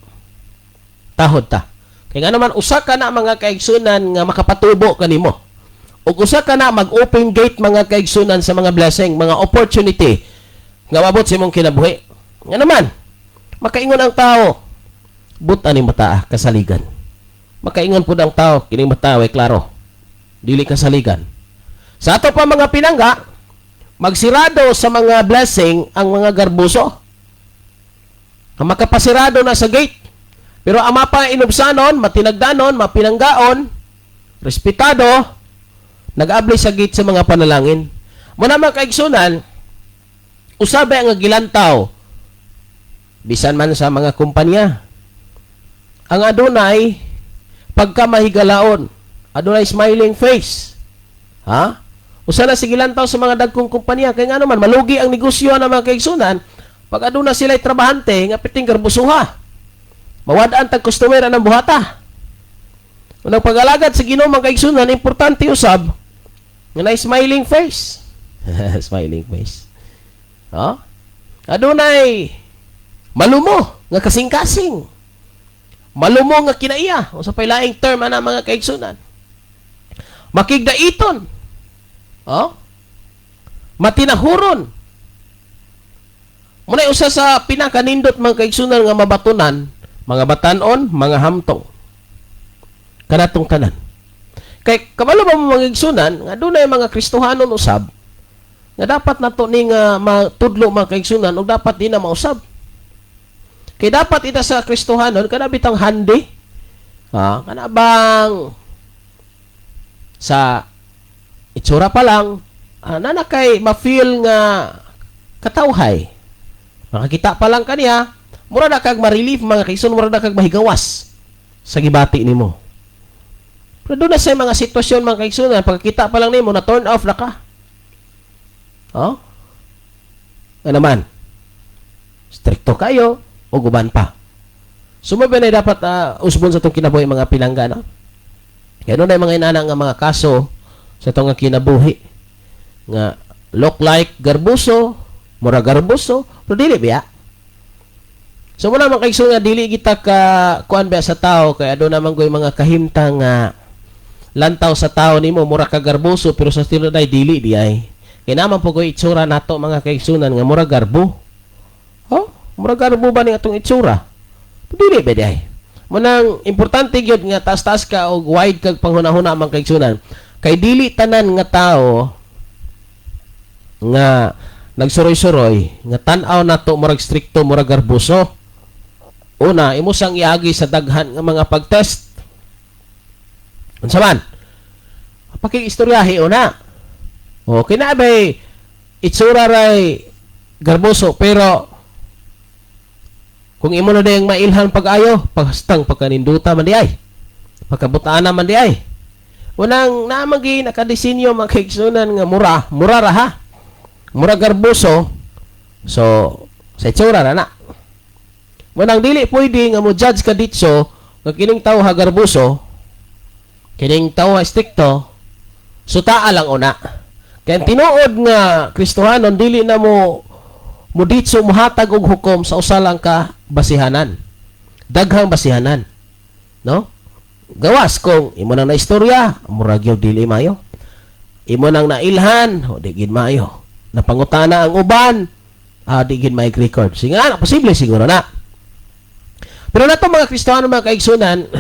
Tahod ta. Kaya nga naman, usa ka na, mga kaigsunan, nga makapatubo kanimo. Ug usa ka na mag-open gate, mga kaigsunan, sa mga blessing, mga opportunity nga mabot sa imong kinabuhi. Nga naman, makaingon ang tao, but ani mata kasaligan. Makaingon pud ang tao, kining mata way klaro. Dili kasaligan. Sa ato pa mga pinangga, magsirado sa mga blessing ang mga garbuso. Ang makapasirado na sa gate. Pero ang mapainubsanon, matinagdanon, mapinanggaon, respetado, nag-abli sa gate sa mga panalangin. Muna, mga kaigsunan, usabi ang gilantaw, bisan man sa mga kumpanya, ang adunay pagka mahigalaon, adunay smiling face. Ha? Usa na si gilantaw sa mga dagkong kumpanya, kay nga naman malugi ang negosyo ng mga kaigsunan pag aduna sila trabahante nga piting garbusuha. Mawad-an tag customer ang buhata. Unang pag-alagad sa Ginoo, mga kaigsunan, importante usab nga na smiling face. Smiling face. Ha? Adunay malumo nga kasing-kasing. Malumo nga kinaiya. Unsa pay laing term ana, mga kaigsunan? Makigdaiton. Oh? Matinahuron. Muna usa sa pinakanindot, mga kaigsunan, nga mabatunan, mga batanon, mga hamtong. Kanatong tanan. Kay kabalo ba mo, mga igsunan, nga dunay mga Kristohanon usab nga dapat nato ning matudlo, mga kaigsunan, ug dapat di na mausab. Kay dapat ita sa Kristohanon kana bitang handi. Ha, kana bang sa itsura pa lang nana kay ma-feel nga katawhay. Makakita pa lang kaniya, mura na kag ma-relief, mga kaigsunan, mura na kag mahigawas sa gibati nimo. Pero doon na sa mga sitwasyon, mga kaigsunan, pagkakita pa lang nimo na turn off na ka. Oh? Ano naman? Strikto kayo o guban pa. Sumabay na dapat usbon sa itong kinabuhi, mga pinangga, no? Ganun na yung mga inana nga mga kaso sa itong nga kinabuhi. Nga look like garbuso, mura garbuso, pero dili biya. So muna, mga kaigsoon, nga dili kita ka kuan ba sa tao kay aduna man goy mga kahimtang nga lantaw sa tao nimo mura ka garbuso, pero sa tinuod ay dili di ay. Kay naman po koy itsura nato, mga kaigsunan, nga mura garbo. Oh, mura garbo ba ning atong itsura? Dili ba di ay? Munang importante gyud nga taas-taas ka og wide kag panghuna-huna, mga kaigsunan. Kay dili tanan nga tao nga nagsuroy-suroy nga tan-aw nato murag strikto, murag garbuso. Una, imo sang iagi sa daghan nga mga pagtest. Unsa man? Pakiistoryahi una. O kina bay itsura ray garboso, pero kung imo na dayang mailhan pag-ayo, pagstang pagkaninduta man di ay. Pagkabutaan man di ay. Unang namagi nakadisenyo, mga kaigsunan, nga mura, mura ra ha. Mura garboso. So sa itsura ra na. Munang dili pwede nga mo judge ka ditso nga kining tao ha garboso, kining tao ha strikto, sutaa lang una. Kaya ang tinuod nga Kristohanon dili na mo mo ditso muhatag og hukom sa usa lang ka basihanan. Daghang basihanan. No? Gawas kung imo nang naistorya, murag gyud dili mayo. Imo nang nailhan, o di gid maayo. Napangutana ang uban, di gid may record. Sige nga, posible siguro na. Pero nato mga Kristiyano, mga kaigsunan,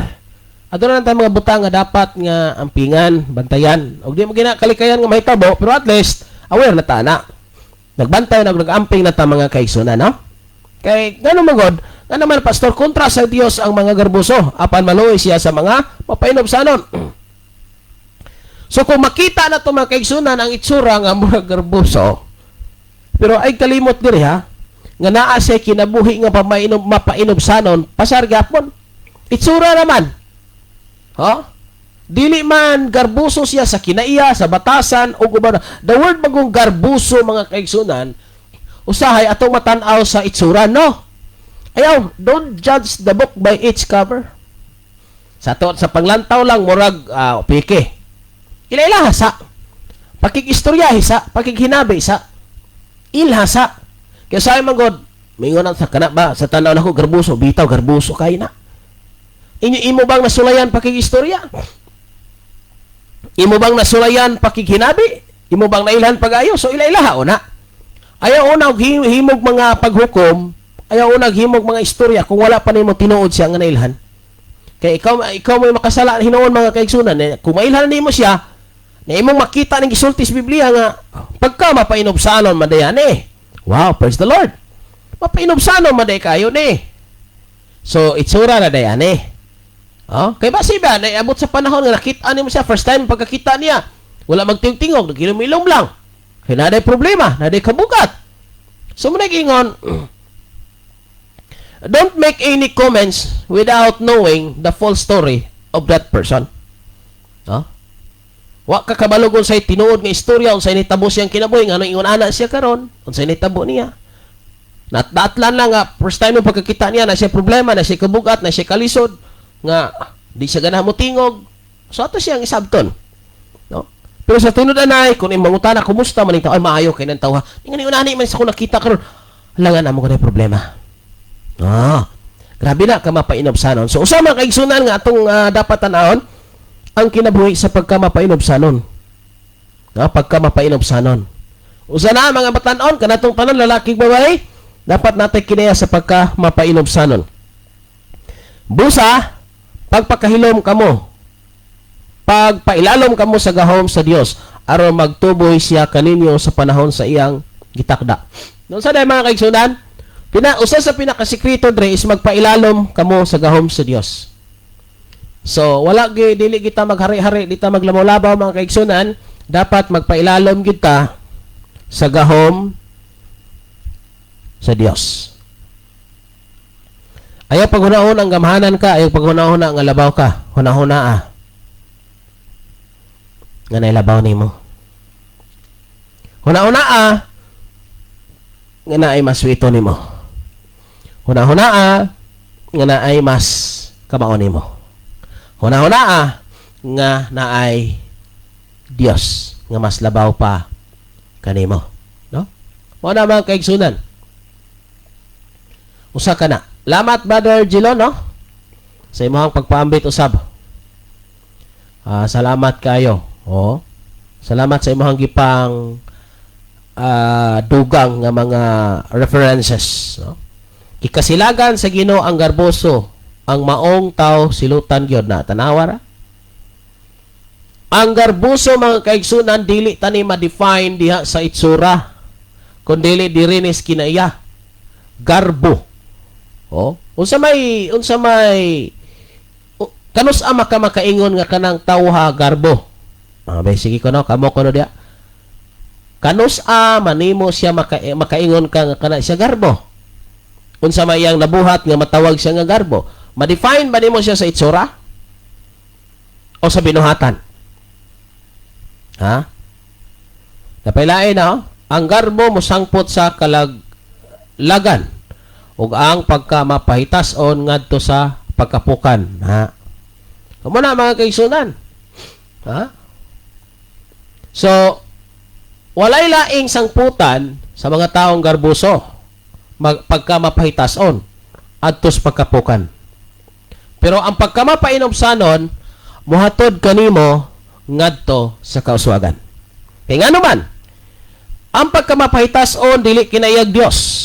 aduna na tayo mga butang nga dapat nga ampingan, bantayan. Og di mo gina kalikayan nga mahitabo, pero at least aware na ta na. Nagbantay na, nag-amping na ta, mga kaigsunan, no? Kay ngano man god, nga naman, pastor, kontra sa Dios ang mga garbuso, apan maluoy siya sa mga mapainubsanon. So kung makita na to, mga kaigsunan, ang itsura nga mga garbuso, pero ay kalimot diri ha, nga naa siya kinabuhi nga pamainom mapainubsanon, pasar gapon. Itsura naman. Ha? Dili man garbuso siya sa kinaiya, sa batasan o uban. The word magong garbuso, mga kaigsunan, usahay atong matan-aw sa itsura, no? Ayaw, don't judge the book by its cover. Sa to, sa panglantaw lang murag pike. Ila-ilaha sa pakikistorya sa pakighinabi sa ilha sa. Kaya sa man god, mingon na sa kana ba sa tanaw nako garbuso, bitaw garbuso kay na. Inyo imo bang nasulayan pakikistorya? Imo bang nasulayan pakighinabi? Imo bang nailhan pag-ayo? So ila-ilaha una. Ayaw una og himog mga paghukom, ayaw una og himog mga istorya kung wala pa nimo tinuod siya nga nailhan. Kay ikaw ikaw mo'y makasala hinuon, mga kaigsunan eh, kung mailhan nimo siya, na imong makita ning gisulti sa Biblia nga pagka mapainubsanon man dayan eh. Wow, praise the Lord. Mapainubsanon man day kayo ni. So itsura na dayan eh. Oh, kay basi ba naabot sa panahon nga nakita nimo siya first time, pagkakita niya, wala magtingtingog, nagilom-ilom lang. Kay naday problema, naday kabugat. So mo nag-ingon, don't make any comments without knowing the full story of that person. No? Wa ka kabalo kung say tinuod nga istorya, unsay nitabo siyang kinabuhi, ngano ingon ana siya karon, unsay nitabo niya. Natdatlan lang nga first time yung pagkakita niya na siya problema, na siya kabugat, na siya kalisod, nga di siya ganahan mo tingog. So ato siyang isabton. No? Pero sa tinud anay, kung imangutana, "Kumusta man ning tao?" "Ay, maayo kay nang tao ha." Ingani unani man sa ko nakita karon. Langan amo ko na problema. Ah. Grabe na ka mapainobsanon. So usa man kaigsunan nga atong dapat tan-awon ang kinabuhi sa pagka mapainobsanon. Ah, pagka mapainobsanon. Usa na mga batan-on kanatong tanan, lalaki, babae, dapat natay kinaya sa pagka mapainobsanon. Busa pagpakahilom kamo, pagpailalom kamo sa gahom sa Dios aron magtuboy siya kaninyo sa panahon sa iyang gitakda. Noon sa day, mga kaigsunan, usa sa pinakasikreto dre is magpailalom kamo sa gahom sa Dios. So wala gi dili kita maghari-hari, di ta maglamaw-labaw, mga kaigsunan, dapat magpailalom kita sa gahom sa Dios. Ayaw paghunahon ang gamhanan ka, ayaw paghunahon nga labaw ka. Hunahuna ah nga nailabaw nimo. Hunahuna ah nga naay mas wito nimo. Hunahuna ah nga naay mas kamao nimo. Hunahuna ah nga naay Dios nga mas labaw pa kanimo. No? Mao na, mga kaigsunan. Usa ka na. Lamat, Brother Gilon, no? Sa imong pagpaambit usab. Ah, salamat kayo. Oh. Salamat sa imong gipang dugang nga mga references, no? Gikasilagan sa Ginoo ang garboso, ang maong tao silutan gyud na. Tanawa ra. Ang garboso, mga kaigsunan, dili tani ma-define diha sa itsura. Kun dili diri ni kinaiya. Garbo. Oh, unsa may kanus ama ka makaingon nga kanang tawha garbo? Ah, be, sige ko no, kamo ko no diya. Kanus a manimo siya makaingon ka nga kana siya garbo? Unsa may iyang nabuhat nga matawag siya nga garbo? Ma-define ba nimo siya sa itsura? O sa binuhatan? Ha? Napailain na, oh. Ang garbo mosangpot sa kalaglagan ug ang pagka mapahitason ngadto sa pagkapukan. Ha? Amo na, mga kaigsunan. Ha? So, walay laing sangputan sa mga taong garbuso pagka mapahitason adtos pagkapukan. Pero ang pagka mapainobsanon muhatod kanimo ngadto sa kauswagan. Kay ngano man, ang pagka mapahitason dili kinayag Dios.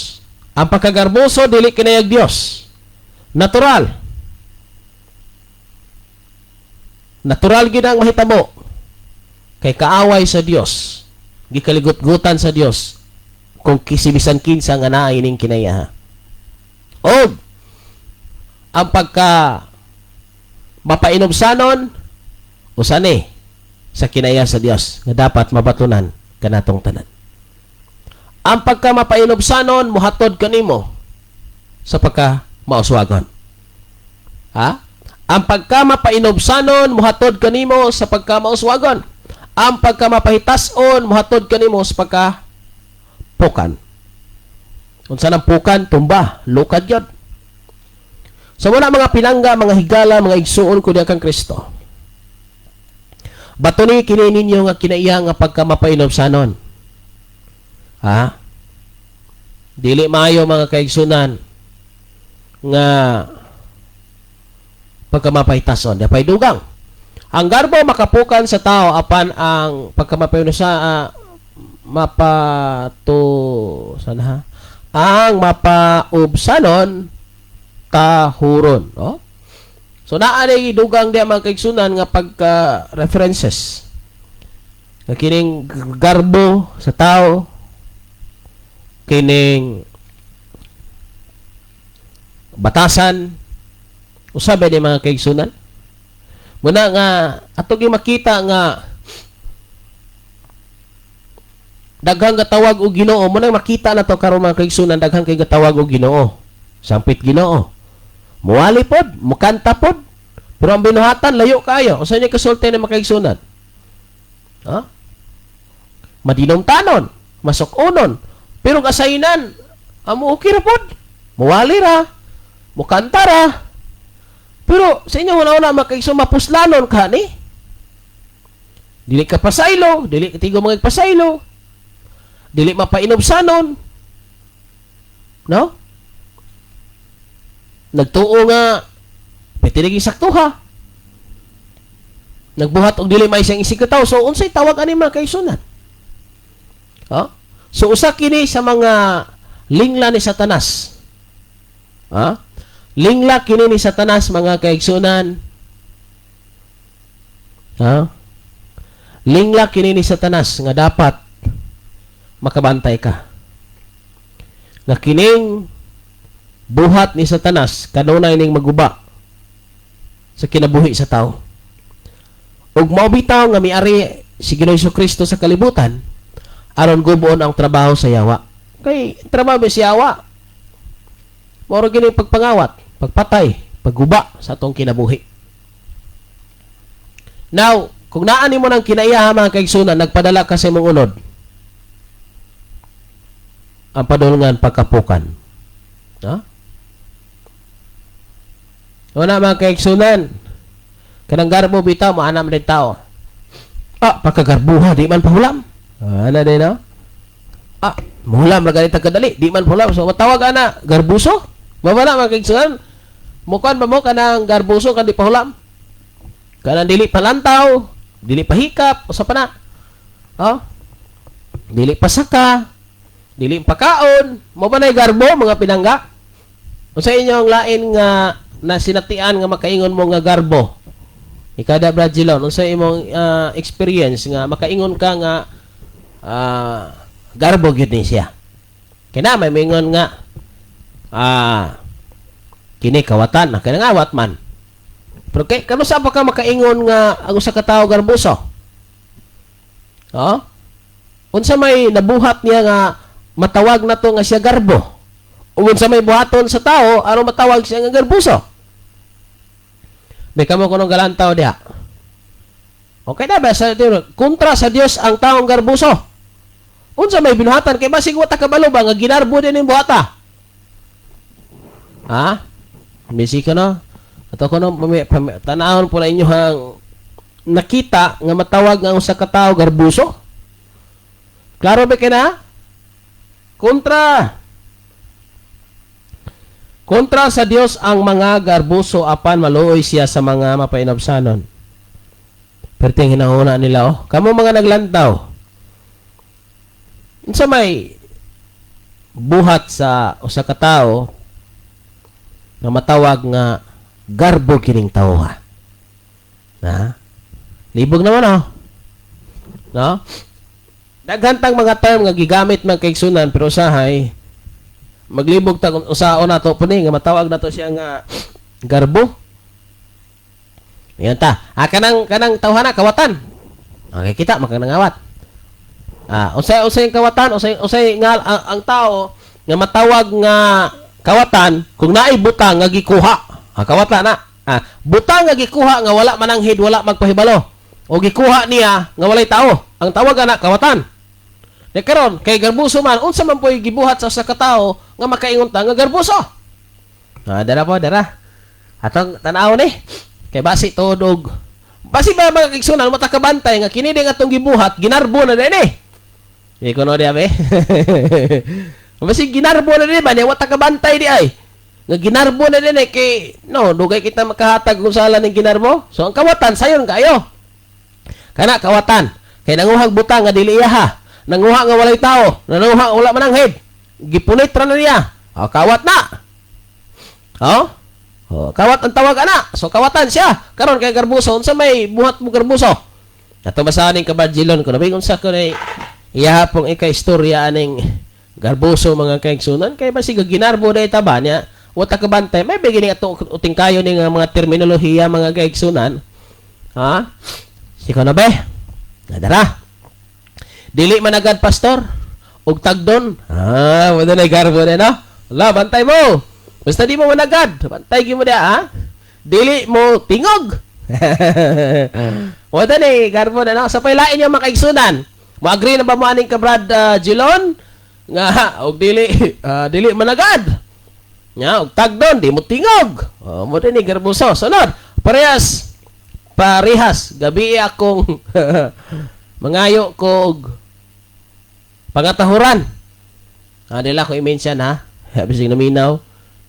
Ang pagkagarboso dili kinayag Dios. Natural. Natural gid ang mahitabo. Kay kaaway sa Dios. Gikaligot-gutan sa Dios kung kisibisan kinsa nga naa ining kinaya. Og ang pagka mapainobsanon usane sa kinaya sa Dios nga dapat mabatunan kanatong tanan. Ang pagka mapainobsanon muhatod kanimo sa pagka mauswagon. Ha? Ang pagka mapainobsanon muhatod kanimo sa pagka mauswagon. Ang pagka mapahitason muhatod kanimo sa pagka pukan. Unsa nang pukan? Tumba, lukad yun. So muna, mga pinangga, mga higala, mga igsuon ko diya kang Kristo. Bato ni kini ninyo nga kinaiya nga pagka mapainobsanon. Ha? Dili maayo, mga kaigsunan, nga pagka mapahitason. Dapay dugang. Ang garbo makapukan sa tao apan ang pagka sa mapato sana ha? Ang mapaubsanon tahuron, no? So naa ni dugang diya, mga kaigsunan, nga pagka references nga kining garbo sa tao, kining batasan usab ni, mga kaigsunan, muna nga ato gi makita nga daghang gatawag og Ginoo. Muna makita na to karon, mga kaigsunan, daghang kay gatawag og Ginoo, sampit Ginoo, muwali pod, mukanta pod, pero ang binuhatan layo kayo. Usa niya kasulti ni mga kaigsunan, ha, madinumtanon, masuk-unon, pero kasaynan amo okay ra pod, muwali ra, mukanta ra, pero sa inyo una-una, mga kaigsunan, mapuslanon ka ni. Dili ka pasaylo, dili ka tigo mga pasaylo. Dili mapainubsanon. No? Nagtuo nga pwede naging saktuha. Nagbuhat og dili may siyang isigkatawo. So unsay tawag ani, mga kaigsunan? Ha? So usa kini sa mga lingla ni Satanas. Ha? Lingla kini ni Satanas, mga kaigsunan. Ha? Lingla kini ni Satanas nga dapat makabantay ka. Nga kining buhat ni Satanas kanunay ning maguba sa kinabuhi sa tao. Ug mao bitaw nga miari si Ginoong Kristo sa kalibutan aron guboon ang trabaho sa yawa. Kay trabaho si yawa, mao ra gini pagpangawat, pagpatay, pagguba sa atong kinabuhi. Now, kung naa nimo ng kinaiyaha, mga kaigsunan, nagpadala ka sa imong unod, ang padulngan pagkapukan. Ha? Una, mga kaigsunan, kanang garbo bitaw, maanam din tao. Ah, pagkagarbuha, di man pahulam. Ah, ana din, no? Ah, muhulam ra ganit kadali, di man pahulam. So, matawag ana, garbuso? Mawala, mga kaigsunan. Mukuan ba mo kanang garbuso kan di pahulam? Kanang dili palantaw, dili pahikap, usa pa na. Oh? Dili pasaka, dili pakaon, mo ba na'y garbo, mga pinangga? Unsa inyong lain nga nasinatian nga makaingon mo nga garbo? Ikada, Brad Gilon, unsa imong experience nga makaingon ka nga garbo gyud ni siya? Kay na may mingon nga kini kawatan, kay nangawat man. Pero kay kano sa pa ka makaingon nga ang usa ka tawo garboso? Oh? Unsa may nabuhat niya nga matawag na to nga siya garbo? O unsa may buhaton sa tao aron matawag siya nga garbuso? May kamo kunong galantaw diha. Okay na ba sa kontra sa Dios ang taong garbuso? Unsa may binuhatan kay basig wa ta kabalo ba nga ginarbo din ning buhata? Ha? Busy ka, no? Ato ko no tanawon po na inyo hang nakita nga matawag nga ang usa ka tawo garbuso. Klaro ba kay na? Kontra. Kontra sa Dios ang mga garbuso apan maluoy siya sa mga mapainabsanon. Perting hinahuna nila, oh. Kamo mga naglantaw. Unsa may buhat sa usa ka tawo nga matawag nga garbo kining tawo, ha? Na? Libog naman, oh. No? Daghan tang mga term nga gigamit, mga kaigsunan, pero usahay maglibog ta kung usaon nato puni nga matawag nato siya nga garbo. Yan ta. Ah, kanang tawhana kawatan. Okay, kita makanangawat. Ah, unsay unsay kawatan, unsay unsay nga ang tao nga matawag nga kawatan kung naay butang nga gikuha. Ah, kawatan na. Ah, butang nga gikuha nga wala mananghid, wala magpahibalo. O gikuha niya nga walay tao. Ang tawag ana kawatan. Nya karon kay garbuso man, unsa man po'y gibuhat sa usa ka tawo nga makaingon ta nga garbuso? Ah, dara po, dara. Atong tan-aw ni. Kay basi tuod og basi ba, mga kaigsunan, mata kabantay nga kini ding atong gibuhat ginarbo na din eh. Di ko no di abe. Basi ginarbo na din ba niya, wata kabantay di ay. Nga ginarbo na din eh kay no dugay kita makahatag kung sala ning ginarbo. So ang kawatan sayon kayo. Kana kawatan kay nanguhag butang nga dili iya ha. Nanguha nga walay tao, nanguha nga wala mananghid. Gipunit ra na niya. O, kawat na. Oh? Oh, kawat ang tawag ana. So kawatan siya. Karon kay garbuso, unsa may buhat mo garbuso? Ato basahan ning kabadjilon ko nabig unsa ko ni iya pong ika-istorya aning garbuso, mga kaigsunan, kay basig ginarbo day ta ba niya wata kabantay may beginning ato uting kayo ning mga terminolohiya, mga kaigsunan, ha. Siko na be nadara dili man agad, pastor, og tagdon. Ah, wala na garbo na, no. Wala, bantay mo, basta di mo managad, bantay gyud mo dia, ha. Dili mo tingog, wala na garbo na, no. Sa pailain niya, mga kaigsunan, mo-agree na ba mo aning ka Brad Gilon nga og dili dili managad nya og tagdon, di mo tingog? Oh, mo din ni garbuso. Sunod, parehas. Parehas gabi akong mangayo ko og pangatahuran. Ah, dila ko i-mention ha. Bisig naminaw.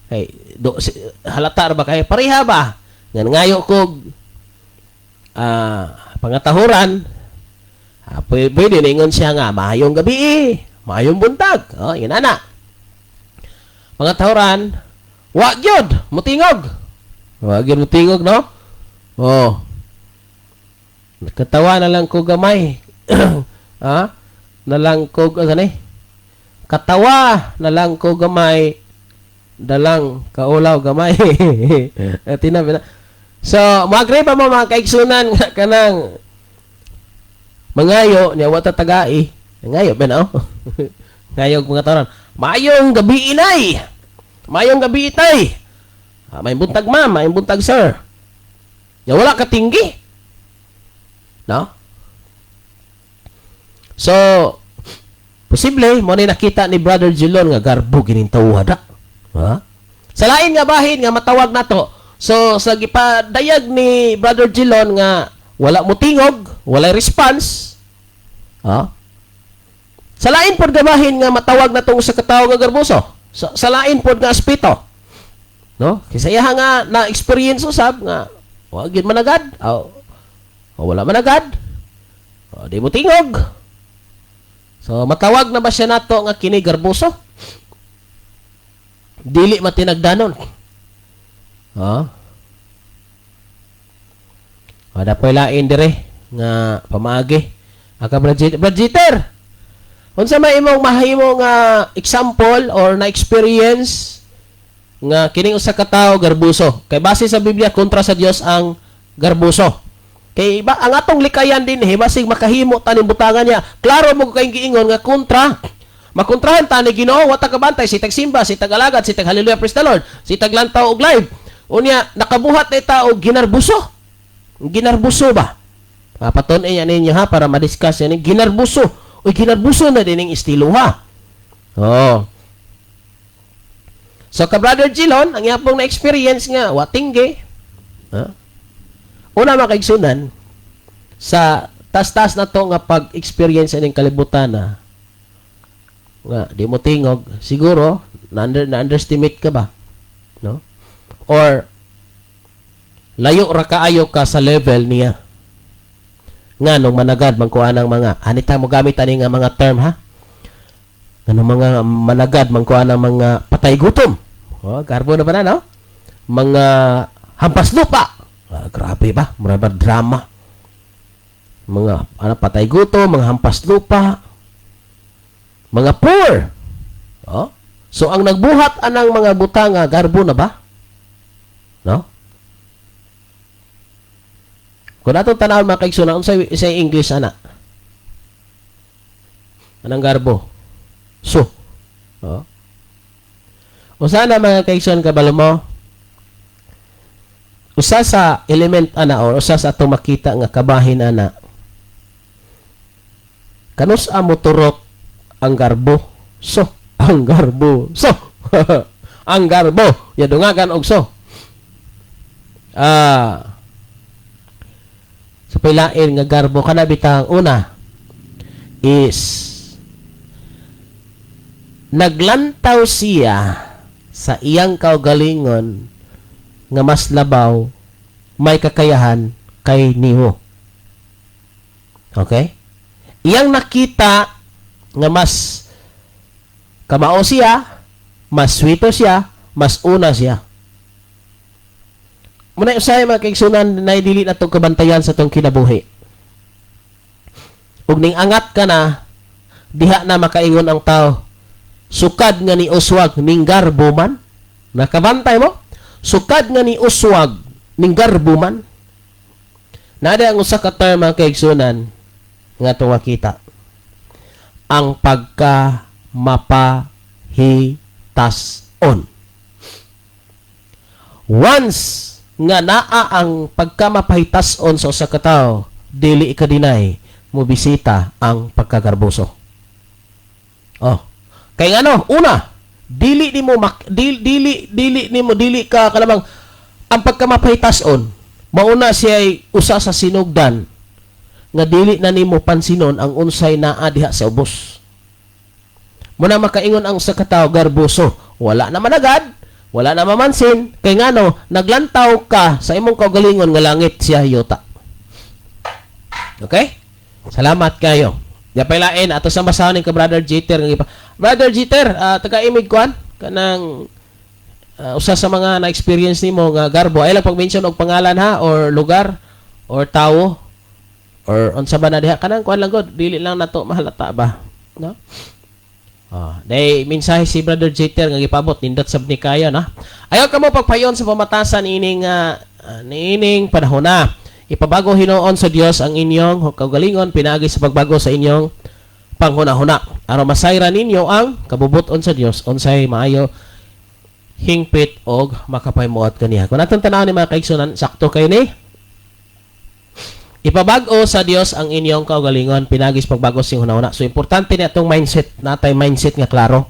Kay do si, halata ra ba kay pareha ba? Nga nangayo ko og pangatahuran. Ah, pwede ningon siya nga maayong gabi eh, maayong buntag. Oh, yun ana. Pangatahuran, wa gyud mutingog. Wa gyud mutingog, no? Oh. Katawa na lang ko gamay. Ha? Na lang ko ano ni? Katawa na lang ko gamay, dalang kaulaw gamay. Eh, tinabi na. So, mo-agree pa mo, mga kaigsunan, nga kanang mangayo niya wa ta tagai. Ngayo ba no? Ngayo mga taron. Maayong gabi, inay. Maayong gabi, itay. Ah, may buntag, ma'am, may buntag, sir. Ya wala ka tinggi. No? So, posible mo ni nakita ni Brother Jilon nga garbo gining tawha da. Ha? Sa lain nga bahin nga matawag nato. So, sa gipadayag ni Brother Jilon nga wala mo tingog, wala response. Ha? Sa lain pod nga bahin nga matawag natong sa katawo nga garboso. Sa lain pod nga aspeto. No? Kaysa iya nga na experience usab nga wa gyud managad. Oh, oh, wala managad. Oh, di mo tingog. So matawag na ba siya nato nga kini garboso? Dili matinagdanon. Ha? Ada pa lain dire nga pamaagi. Aka Brad Brad Jeter. Unsa may imong mahimo nga example or na experience nga kining usa ka tawo garbuso? Kay base sa Biblia, kontra sa Dios ang garbuso. Kay ba ang atong likayan din eh, basig makahimo ta ning butangan niya. Klaro mo kay giingon nga kontra. Makontrahan ta ni Ginoo, wa ta kabantay, si tagsimba, si tagalagad, si tag hallelujah praise the Lord, si taglantaw og live. Unya nakabuhat na tao ginarbuso. Ginarbuso ba? Paton yan ninyo ha para ma-discuss yan. Ginarbuso. Uy, ginarbuso na din ang estilo ha. Oh. So, ka Brother Gilon, ang yapong na experience nga, watingge. Ha? Una, mga kaigsunan, sa tas-tas na to nga pag-experience ining kalibutan na nga di mo tingog, siguro na-underestimate ka ba, no? Or layo ra kaayo ka sa level niya nga nung managad man kuha ng mga anita mo gamit ani nga mga term ha, nga nung mga managad man kuha ng mga patay gutom. Oh, garbo na ba na, no? Mga hampas lupa. Ah, grabe ba, mura ba drama, mga ano, patay gutom, mga hampas lupa, mga poor. Oh, so ang nagbuhat anang mga butanga, garbo na ba, no? Kung atong tanawon, mga kaigsunan, unsay sa English ana? Anang garbo? So. Oh. O sana, mga kaigsunan, kabalo mo, usa sa element ana or usa sa atong makita nga kabahin ana, kanus mo turok ang garbo? So, ang garbo. So, ang garbo. Ya dungagan og so. Ah, sa pilain nga garbo kana bitang una is naglantaw siya sa iyang kaugalingon nga mas labaw, may kakayahan kay niho. Okay? Iyang nakita nga mas kamao siya, mas swito siya, mas una siya. Muna usahay, mga kaigsunan, na dili na itong kabantayan sa itong kinabuhi. Ug ning angat ka na, diha na makaingon ang tao, sukad nga ni uswag ning garbo man. Nakabantay mo? Sukad nga ni uswag ning garbo man. Nada ang usa ka term, mga kaigsunan, nga itong makita. Ang pagka mapahitason. Once nga naa ang pagkamapahitason sa usa ka tawo, dili ikadinay mo bisita ang pagkagarboso. Oh. Kay ngano? Una, dili nimo dili dili dili nimo dili ka kanamang ang pagkamapahitason. Mauna siya ay usa sa sinugdan nga dili na nimo pansinon ang unsay naa diha sa ubos. Muna makaingon ang sa katawo garboso, wala na managad, wala na mamansin, kay ngano naglantaw ka sa imong kaugalingon nga langit siya yuta. Okay? Salamat kayo. Di pa lain ato sa basahon ni ka Brother Jeter nga Brother Jeter, taga-imig kuan kanang usa sa mga na-experience nimo nga garbo ay lang pag-mention og pangalan ha, or lugar or tawo or unsa ba na diha, kanang kuan lang gud, dili lang nato mahalata ba, no? Ah, day mensahe si Brother Jeter nga gipabot, nindot sab ni kayo, na. Ayaw kamo pagpayon sa pamatasan ining niining panahon na. Ipabago hinuon sa Dios ang inyong kaugalingon pinaagi sa pagbago sa inyong panghuna-huna. Aron masayran ninyo ang kabubuton sa Dios, unsay maayo, hingpit og makapahimuot kaniya. Kung atong tan-awon ni, mga kaigsunan, sakto kay ni. Ipabag-o sa Dios ang inyong kaugalingon pinaagi sa pagbago sa inyong hunahuna. So importante ni atong mindset, natay mindset nga klaro.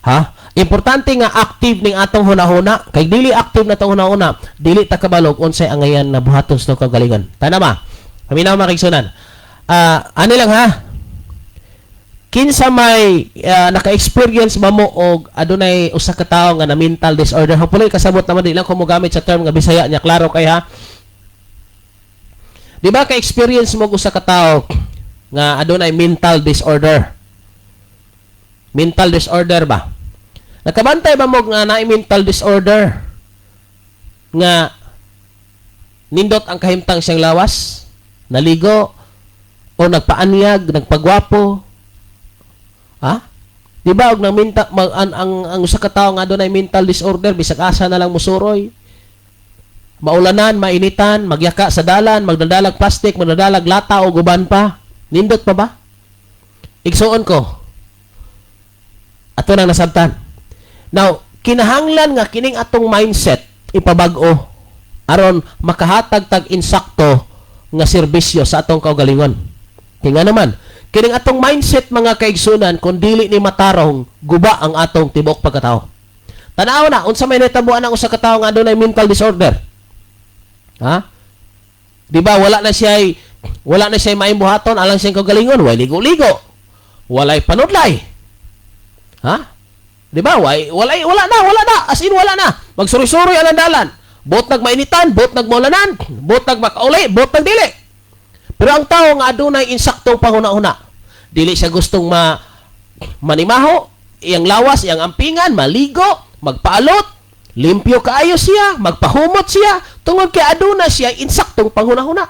Ha? Importante nga active ning atong hunahuna. Kay dili active na atong hunahuna, dili ta kabalog unsay angayan na buhaton sa atong kaugalingon. Tana ba? Paminaw, mga kaigsunan. Ah, ano lang ha? Kinsa may naka-experience ba mo og adunay usa ka tawo nga na mental disorder? Hopefully kasabot naman, di lang ko mogamit sa term nga Bisaya niya, klaro kay ha. Di ba ka-experience mo og usa ka tawo nga adunay mental disorder? Mental disorder ba? Nakabantay ba mo nga naay mental disorder nga nindot ang kahimtang siyang lawas? Naligo o nagpaanyag, nagpagwapo? Ha? Di ba og nang minta, mag, ang usa ka tawo nga adunay mental disorder, bisag asa na lang musuroy? Maulanan, mainitan, magyaka sa dalan, magdadalag plastic, magdadalag lata o guban pa. Nindot pa ba? Igsuon ko. Ato nang nasabtan. Now, kinahanglan nga kining atong mindset ipabag-o aron makahatag tag insakto nga serbisyo sa atong kaugalingon. Kaya nga naman, kining atong mindset, mga kaigsunan, kung dili ni matarong, guba ang atong tibok pagkatao. Tanaw na, unsa may nahitabuan ang usa ka tawo nga adunay mental disorder? Ha? Di ba wala na siya maayong buhaton alang siyang kaugalingon, way ligo-ligo. Walay panudlay. Ha? Di ba? Way, walay, wala na, wala na. As in, wala na. Magsuroy-suroy ang dalan. Buot nagmainitan, buot nagmaulanan, buot nagmakauli, buot nagdili. Pero ang tao nga adunay insaktong panghuna-huna, dili siya gustong manimaho, iyang lawas, iyang ampingan, maligo, magpaalot, limpyo kaayo siya, magpahumot siya, tungod kay aduna siya insaktong panghuna-huna.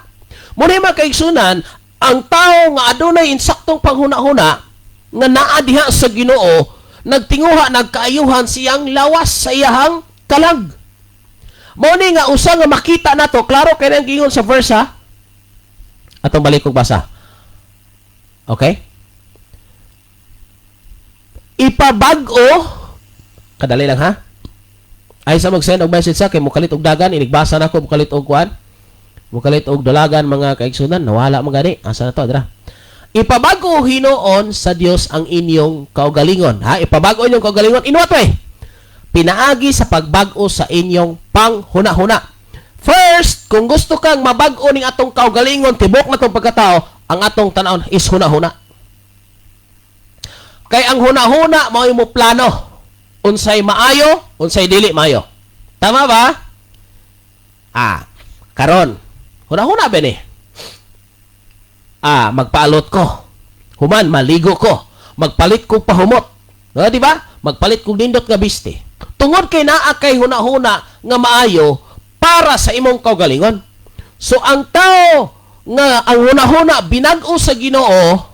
Muna, mga kaigsunan, ang tao nga adunay insaktong panghuna-huna, nga naa diha sa Ginoo, nagtinguha nagkaayuhan siyang lawas sa iyahang kalag. Mao ni nga usa nga makita nato, klaro kay nang giingon sa verse ha. Atong balik og basa. Okay? Ipabag-o, kadali lang ha. Ay sa mag-send og message sa kay mukalit og dagan, inigbasa na ko, mukalit og kuan. Mukalit og dalagan, mga kaigsunan, nawala man gani. Asa na to, dira? Ipabago hinuon sa Dios ang inyong kaugalingon. Ha? Ipabago inyong kaugalingon. In what way? Pinaagi sa pagbag-o sa inyong panghuna-huna. First, kung gusto kang mabag-o ning atong kaugalingon, tibok na tong pagkatao, ang atong tanawon is huna-huna. Kay ang huna-huna mao mo plano. Unsay maayo, unsay dili maayo. Tama ba? Ah, karon. Huna-huna ba ni? Ah, magpaalot ko. Human, maligo ko. Magpalit ko pahumot. No, di ba? Magpalit kog nindot nga biste. Tungod kay naa kay huna-huna nga maayo para sa imong kaugalingon. So ang tao nga ang huna-huna binag-o sa Ginoo,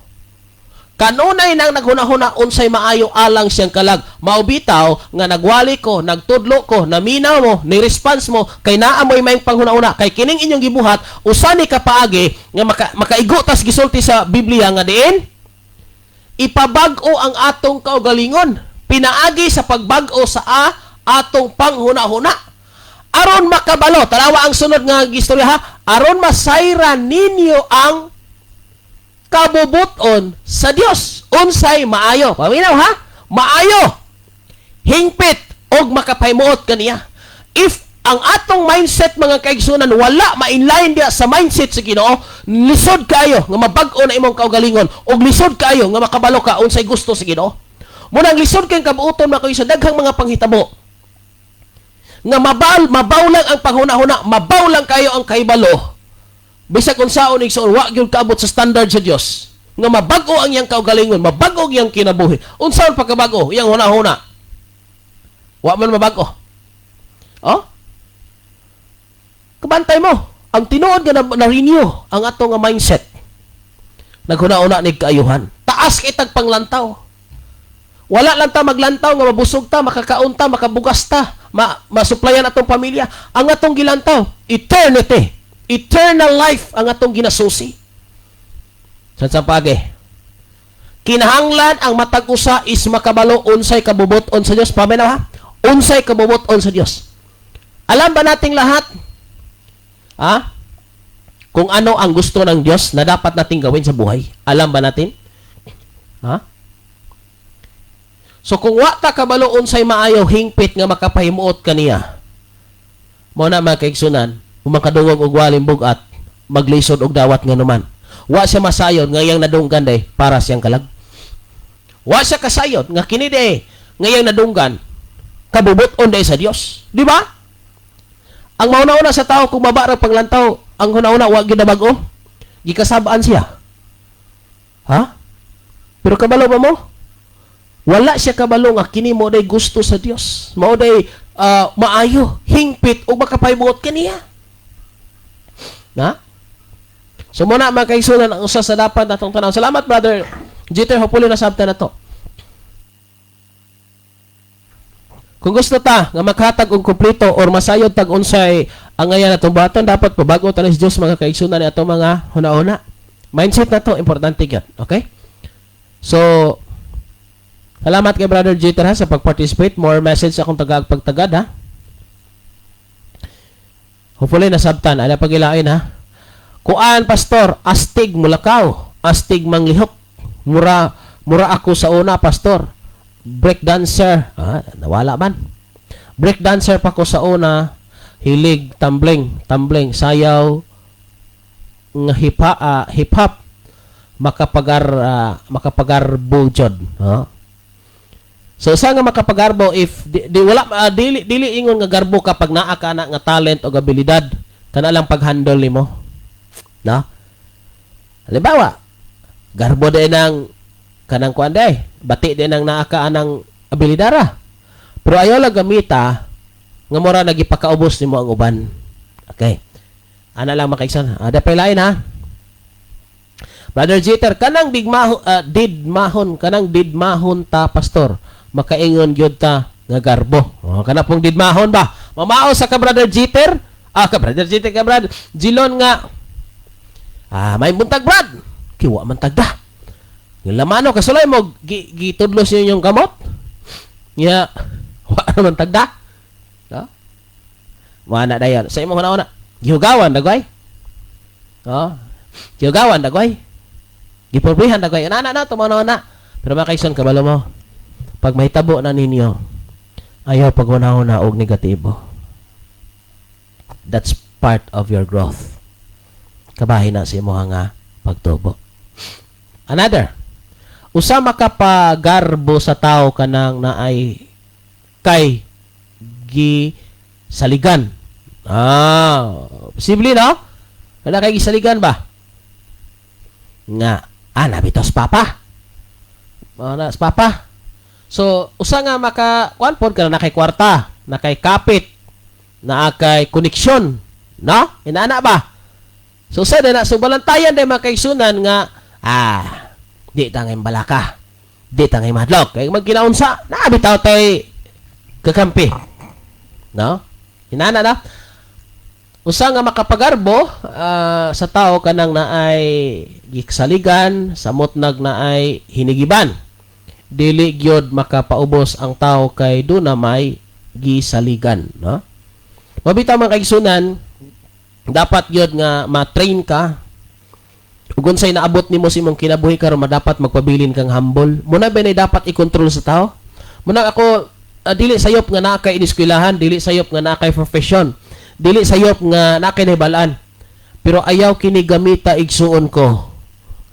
kanunay nang naghuna-huna unsay maayo alang siyang kalag. Mao bitaw nga nagwali ko, nagtudlo ko, naminaw mo, ni response mo kay naa mo'y maayong panghuna-huna, kay kining inyong gibuhat usa ni kapaagi nga makaigo tas gisulti sa Biblia nga diin ipabag-o ang atong kaugalingon pinaagi sa pagbag-o sa atong panghuna-huna aron makabalo. Tanawa ang sunod nga gistorya ha, aron masayran ninyo ang kabubuton sa Dios, unsay maayo. Paminaw ha, maayo, hingpit og makapahimuot kaniya. If Ang atong mindset, mga kaigsunan, wala ma-inline diya sa mindset sa Ginoo, lisod kayo nga mabag-o na imong kaugalingon ug lisod kayo nga makabalo ka unsay gusto sa Ginoo. Munang lisod kay kabuoton na kayo sa daghang mga panghitabo nga mabal mabaw lang ang panghuna-huna, mabaw lang kayo ang kahibalo. Bisag unsaon, igsoon, wa gyud kaabot sa standard sa Dios nga mabag-o ang iyang kaugalingon, mabag-o ang iyang kinabuhi. Unsaon pagkabag-o iyang huna-huna? Wa man mabag-o. Oh, kabantay mo ang tinuod nga na-renew ang ato nga mindset, naghuna-huna ni kaayuhan, taas kay tag panglantaw. Wala lang ta maglantaw nga mabusog ta, makakaon ta, makabugas ta, masuplayan atong pamilya. Ang atong gilantaw, eternity, eternal life ang atong ginasusi. Sa pagi, kinahanglan ang matag usa is makabalo unsay kabubut-on sa Dios. Paminaw ha? Unsay kabubut-on sa Dios. Alam ba nating lahat? Ha? Kung ano ang gusto ng Diyos na dapat nating gawin sa buhay? Alam ba natin? Ha? So kung wa ta kabalo unsay maayo, hingpit nga makapahimuot kaniya. Mo na, mga kaigsunan, kung makadungog og walim bugat, maglisod og dawat nga naman. Wa siya masayon nga iyang nadunggan day para siyang kalag. Wa siya kasayon nga kini day nga iyang nadunggan kabubut-on day sa Dios. Di ba? Ang mauna-una sa tao kung maba ra panglantaw, ang huna-huna wa gyud na bag-o. Gikasab-an siya. Ha? Pero kabalo ba mo? Wala siya kabalo nga kini mo day gusto sa Dios. Mao day maayo, hingpit ug makapahimuot kaniya. Na? So muna, mga kaigsunan, ang usa sa dapat natong tanaw. Salamat, Brother Jeter, hopefully nasabtan na to. Kung gusto ta nga makatag og kompleto or masayod tag unsay ang ngayan atong buhaton, dapat pabago ta ni Dios, mga kaigsunan, ni atong mga huna-huna. Mindset na to importante gyud, okay? So salamat kay Brother Jeter ha sa pag-participate. More message akong tagag pagtagad ha. Hopefully nasabtan. Ala pagilain ha. Kuan, pastor, astig mulakaw, astig manglihok. Mura mura ako sa una, pastor. Break dancer. Ah, nawala man. Break dancer pa ko sa una. Hilig tumbling, tumbling, sayaw nga hip hop, makapagarbo jud. Ha? So sa nga makapagarbo, if di wala dili dili ingon nga garbo kapag naa ka na nga talent o abilidad, kana lang pag-handle nimo. No? Halimbawa, garbo din ng kanang kuan day, bati din ang naa ka anang abilidara. Pero ayaw lang gamita nga mura nagipakaubos nimo ang uban. Okay. Ana lang, makaigsoon. Ada pa lain ha. Brother Jeter, kanang digmaho, didmahon, kanang didmahon ta, pastor. Makaingon gyud ta nga garbo. Oh, kana pong didmahon ba? Mamao sa ka Brother Jeter? Ah, ka Brother Jeter, ka Brother Jilon nga may buntag, Brad. Kiwa man tagda. Yung lamano kasulay mo gitudlo sa inyong kamot. Nya wa naman tagda. No? Wa na dayon. Sa imong una-una, gihugawan dagway. Oh. Gihugawan dagway. Giporbrihan dagway. Ana na na tumo na. Pero mga kaigsoon, kabalo mo. Pag mahitabo na ninyo, ayaw paghuna-huna og negatibo. That's part of your growth. Kabahin na sa imong nga pagtubo. Another. Usa makapagarbo sa tao kanang naay kay gisaligan. Ah, posible no? Wala kay gisaligan ba? Nga, nabitos papa. Na, papa. So, usa nga maka kuan pod kana nakay kwarta, nakay kapit, naa kay koneksyon, no? Inaana ba? So sa na so balantayan day, mga kaigsunan, nga di ta ngay balaka. Di ta ngay madlok. Kay magkinaunsa, naa bitaw tay kakampi. No? Inana na. Usa nga makapagarbo sa tao kanang naay gisaligan, samot nag naay hinigiban. Dili gyud makapaubos ang tao kay duna may gisaligan, no? Mabitaw, mga kaigsunan, dapat gyud nga ma-train ka ug unsay naabot nimo sa imong kinabuhi karon, dapat magpabilin kang humble. Muna ba na dapat i-control sa tao? Muna ako Dili sayop nga naa kay iniskwelahan, dili sayop nga naa kay profession, dili sayop nga naa kay nahibalan. Pero ayaw kini gamita, igsuon ko,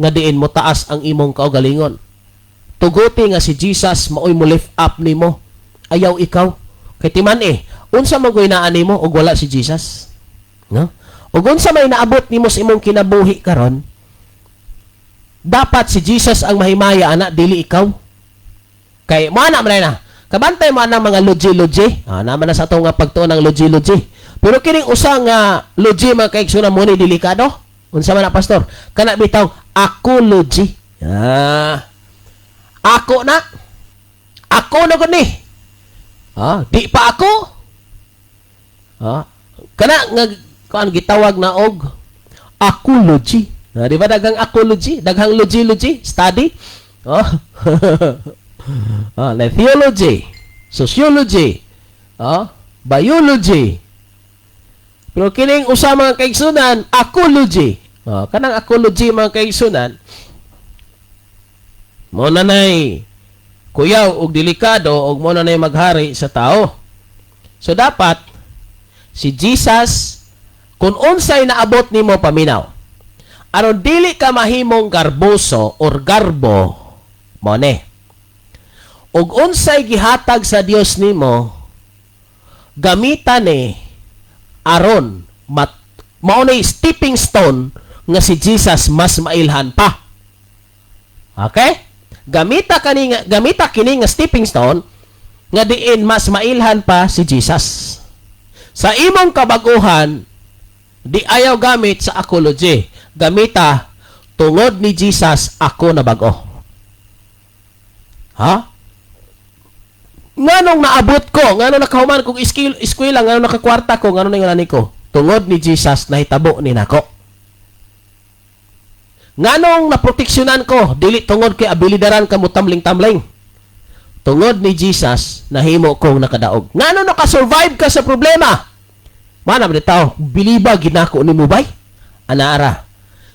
nga diin mo taas ang imong kaugalingon. Tuguti nga si Jesus maoy mo lift up nimo. Ayaw ikaw. Kay timan eh, unsa man goy naa nimo og wala si Jesus? No? Ug unsa may naabot nimo sa imong kinabuhi karon? Dapat si Jesus ang mahimaya ana, dili ikaw. Kay mo ana man na. Kabantay mo anang mga logi-logi. Ah, naman na sa atong nga pagtuon ng logi-logi. Pero kining usa nga logi, mga kaigsunan, mo ni delikado. Unsa man na, Pastor? Kana bitaw akology. Ah. Ako na. Ako na gud ni. Ah, di pa ako. Ah, kana nga kuan gitawag na og akology. Ah, di ba daghang akology, daghang logy-logy, study? Oh. Like theology, sociology, biology. Pero kining usa, mga kaigsunan, akology. Oh, kanang akology, mga kaigsunan, mo na nay kuyaw og delikado og mo na nay maghari sa tao. So dapat si Jesus, kung unsay naabot nimo, paminaw. Aron dili ka mahimong garboso or garbo mo ne. Ug unsay gihatag sa Dios nimo, gamitan ni aron mat mao nay stepping stone nga si Jesus mas mailhan pa. Okay? Gamita kini nga stepping stone nga diin mas mailhan pa si Jesus. Sa imong kabaguhan, di ayaw gamit sa akology. Gamita, tungod ni Jesus, ako na bag-o. Ha? Nganong naabot ko, nganong nakahuman kog eskwela, nganong nakakwarta ko, nganong nangani ko? Tungod ni Jesus, nahitabo ni nako. Nganong naproteksyonan ko, dili tungod kay abilidaran ka mo tamling-tamling. Tungod ni Jesus, nahimo kong nakadaog. Ngano nakasurvive ka sa problema? Mana ba tao, biliba ginako ni mo bay? Anaara,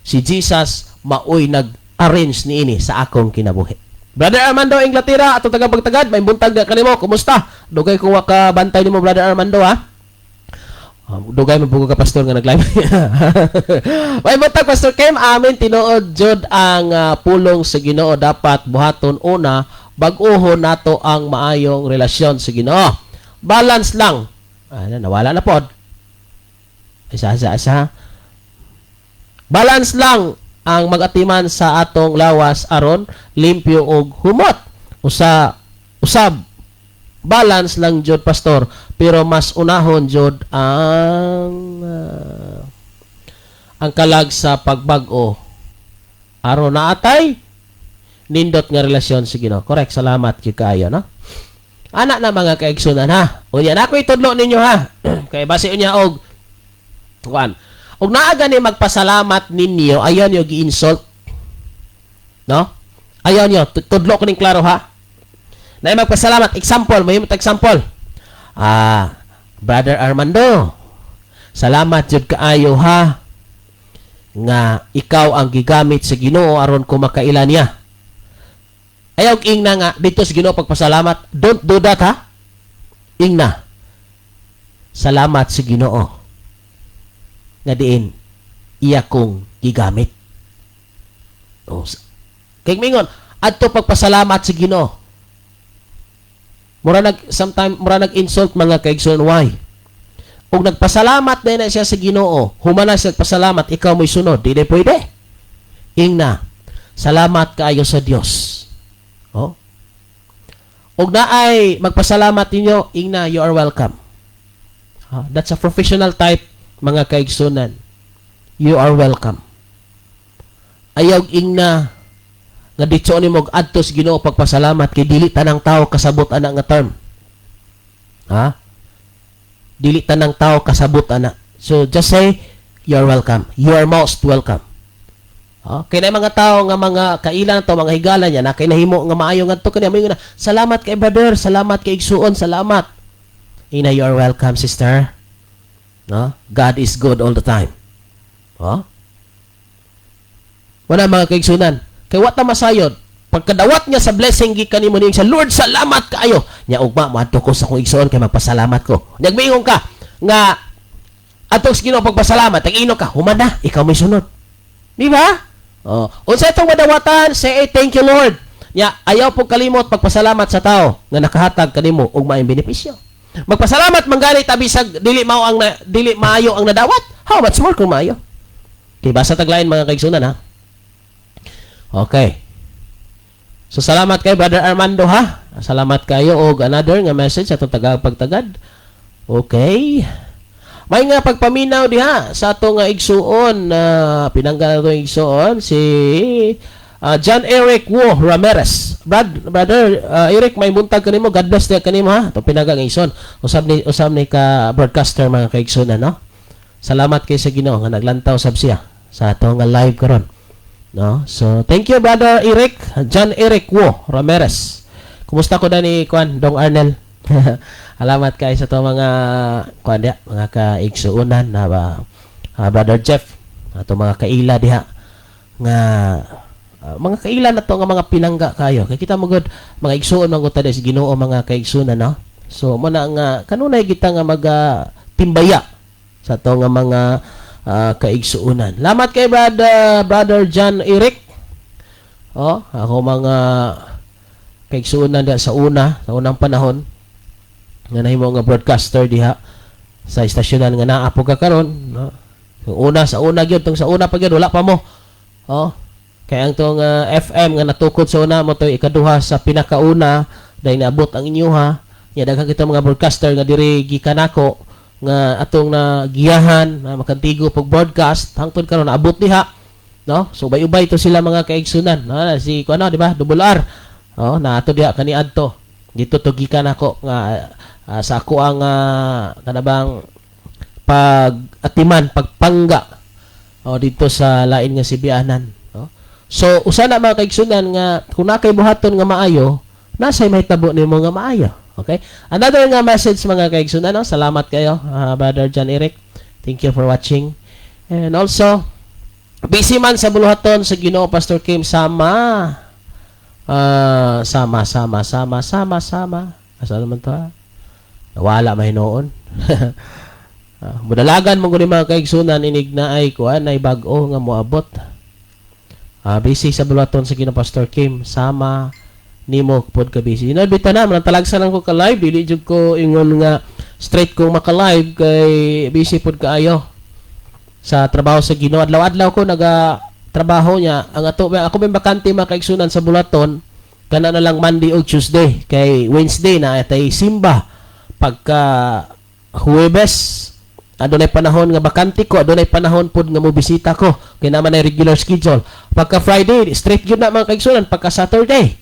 si Jesus maoy nag-arrange niini sa akong kinabuhi. Brother Armando Inglaterra, atong taga-pagtagad, may buntag na kanimo, kumusta? Dugay ko wa ka bantay nimo, Brother Armando, ha? Dugay man ka, Pastor, nga nag-live. May buntag, Pastor Kim, amin tinuod jud ang pulong sa Ginoo, dapat buhaton una bag-ohon nato ang maayong relasyon sa Ginoo. Balance lang. Ano, nawala na pod. Isa, isa, isa. Balance lang ang magatiman sa atong lawas aron limpyo og humot. Usa usab balance lang jud, Pastor, pero mas unahon jud ang kalag sa pagbag-o aron naatay nindot nga relasyon sa Ginoo. Correct, salamat gyud kaayo, no? Ana na, mga kaigsunan, ha. Unya na ako itudlo ninyo, ha. Kay base unya og kuan. Og naa gani magpasalamat ninyo, ayaw niyo gi-insult. No? Ayaw niyo, tudlo ko ning klaro, ha. Na magpasalamat, example, may example. Ah, Brother Armando, salamat jud kaayo ha nga ikaw ang gigamit sa Ginoo aron ko makaila niya. Ayaw ingna nga dito sa Ginoo pagpasalamat. Don't do that, ha. Ingna. Salamat sa Ginoo nga diin iya kong gigamit. Oh, kay mingon adto pagpasalamat sa Ginoo. Mura nag sometime mura nag-insult, mga kaigsoon, why? Ug nagpasalamat na siya sa Ginoo, humana siya nagpasalamat, ikaw mo'y sunod, di na pwede. Ingna, salamat kaayo sa Dios. Oh. Ug naay magpasalamat ninyo, ingna, you are welcome. Ah, that's a professional type, mga kaigsunan. You are welcome. Ayaw ingna nga ditso nimo og adto sa Ginoo pagpasalamat kay dili tanang tao kasabot ana nga term. Ha? Dili tanang tao kasabot ana. So just say you are welcome. You are most welcome. Ha? Kay na mga tao nga mga kailan to, mga higala niya na kay nahimo nga maayo ngadto kaniya, moingon na, "Salamat kay brother, salamat kay igsuon, salamat." Ina, you are welcome, sister. No? God is good all the time. Ha? Wala, mga kaigsunan. Kay wa ta masayod. Pagkadawat niya sa blessing gikan nimo niya sa Lord, salamat kaayo. Nya ugma moadto ko sa akong igsoon kay magpasalamat ko. Nya miingon ka nga atong sa Ginoo pagpasalamat, tag ino ka, human na, ikaw may sunod. Di ba? Oh, unsa itong madawatan? Say thank you, Lord. Nya ayaw po kalimot pagpasalamat sa tao nga nakahatag kanimo og maayong benepisyo. Magpasalamat man gani ta bisag dili mao ang na, dili maayo ang nadawat. How much more kung maayo? Okay, basa taglain, mga kaigsunan, ha. Okay. So salamat kay Brother Armando, ha. Salamat kayo og another nga message sa atong taga pagtagad. Okay. May nga pagpaminaw diha sa ato nga igsuon na pinangga ato igsuon si John Eric Wo Ramirez. Brother Eric, may buntag kanimo. God bless diha kanimo, ha. Atong pinangga nga igsuon. Usab ni ka broadcaster, mga kaigsuon, no. Salamat kay sa Ginoo nga naglantaw sab siya sa ato nga live karon. No? So, thank you, Brother Eric, John Eric Wo Ramirez. Kumusta ko dani kuan Dong Arnel? Salamat kay sa to mga kuan diha, mga kaigsuonan na ba, Brother Jeff, ato mga kaila diha nga mga kaila na to nga mga pinangga kayo. Kay kita mo gud mga igsuon man gud ta sa Ginoo, mga kaigsuonan, no. So mo na nga kanunay kita nga maga timbaya sa to nga mga kaigsuonan. Lamat kay Brother John Eric. Oh, ako mga kaigsuonan diha sa una, sa unang panahon nga nahimo nga broadcaster diha sa istasyonan nga naa po ka karon, no? Yung una sa una gyud tong sa una pa gyud wala pa mo. Oh. Kay ang tong FM nga natukod sa una mo to ikaduha sa pinakauna dahil naabot ang inyuha. Nya daghan kita mga broadcaster nga diri gikan nako nga atong na giyahan na makantigo pag broadcast hangtod karon naabot diha, no? So ubay-ubay to sila, mga kaigsunan, no? Si kuno, di ba, Double R, oh, na ato diha kaniadto dito to gikan nako nga sa ako ang kanabang pag atiman pagpangga, oh, dito sa lain nga sibianan, no? So usa na, mga kaigsunan, nga kung naa kay buhaton nga maayo, nasay mahitabo nimo nga maayo. Okay, another nga message, mga kaigsunan, no? Salamat kayo, Brother John Eric. Thank you for watching. And also busy man sa buluhaton sa Ginoo, Pastor Kim. Sama. Sama sama sama sama sama, asa naman to, ha? Nawala mahinoon. Mudalagan mo gud mga kaigsunan inig na ay kuan ay bag-o nga moabot. Busy sa buluhaton sa Ginoo, Pastor Kim, sama nimo pod ka busy. Inabita na man talagsa lang ko ka live, dili jud ko ingon nga straight kong maka-live kay busy pod kaayo sa trabaho sa Ginoo. Adlaw-adlaw ko naga trabaho niya. Ang ato ako may bakante, mga kaigsunan, sa bulaton kana na lang Monday o Tuesday kay Wednesday na atay simba. Pagka Huwebes adunay panahon nga bakante ko, adunay panahon pod nga mobisita ko kay naman ay regular schedule. Pagka Friday straight gyud na, mga kaigsunan, pagka Saturday,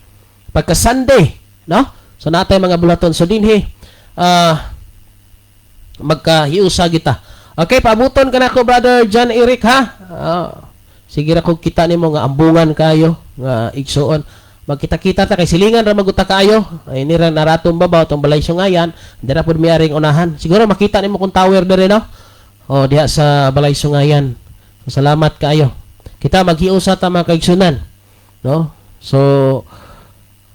pagka Sunday, no? So natay mga bulaton, so dinhi magkahiusa kita. Okay, paabuton ka na ko, Brother John Eric, ha. Sige ra kog kita nimo nga ambungan kayo nga igsuon. Magkita-kita ta kay silingan ra maguta kaayo. Ay ni ra naratong babaw tong balay sungayan, dira pud miaring unahan. Siguro makita nimo kung tower dere, no. Oh, diha sa balay sungayan. So, salamat kaayo. Kita maghiusa ta, mga kaigsunan. No? So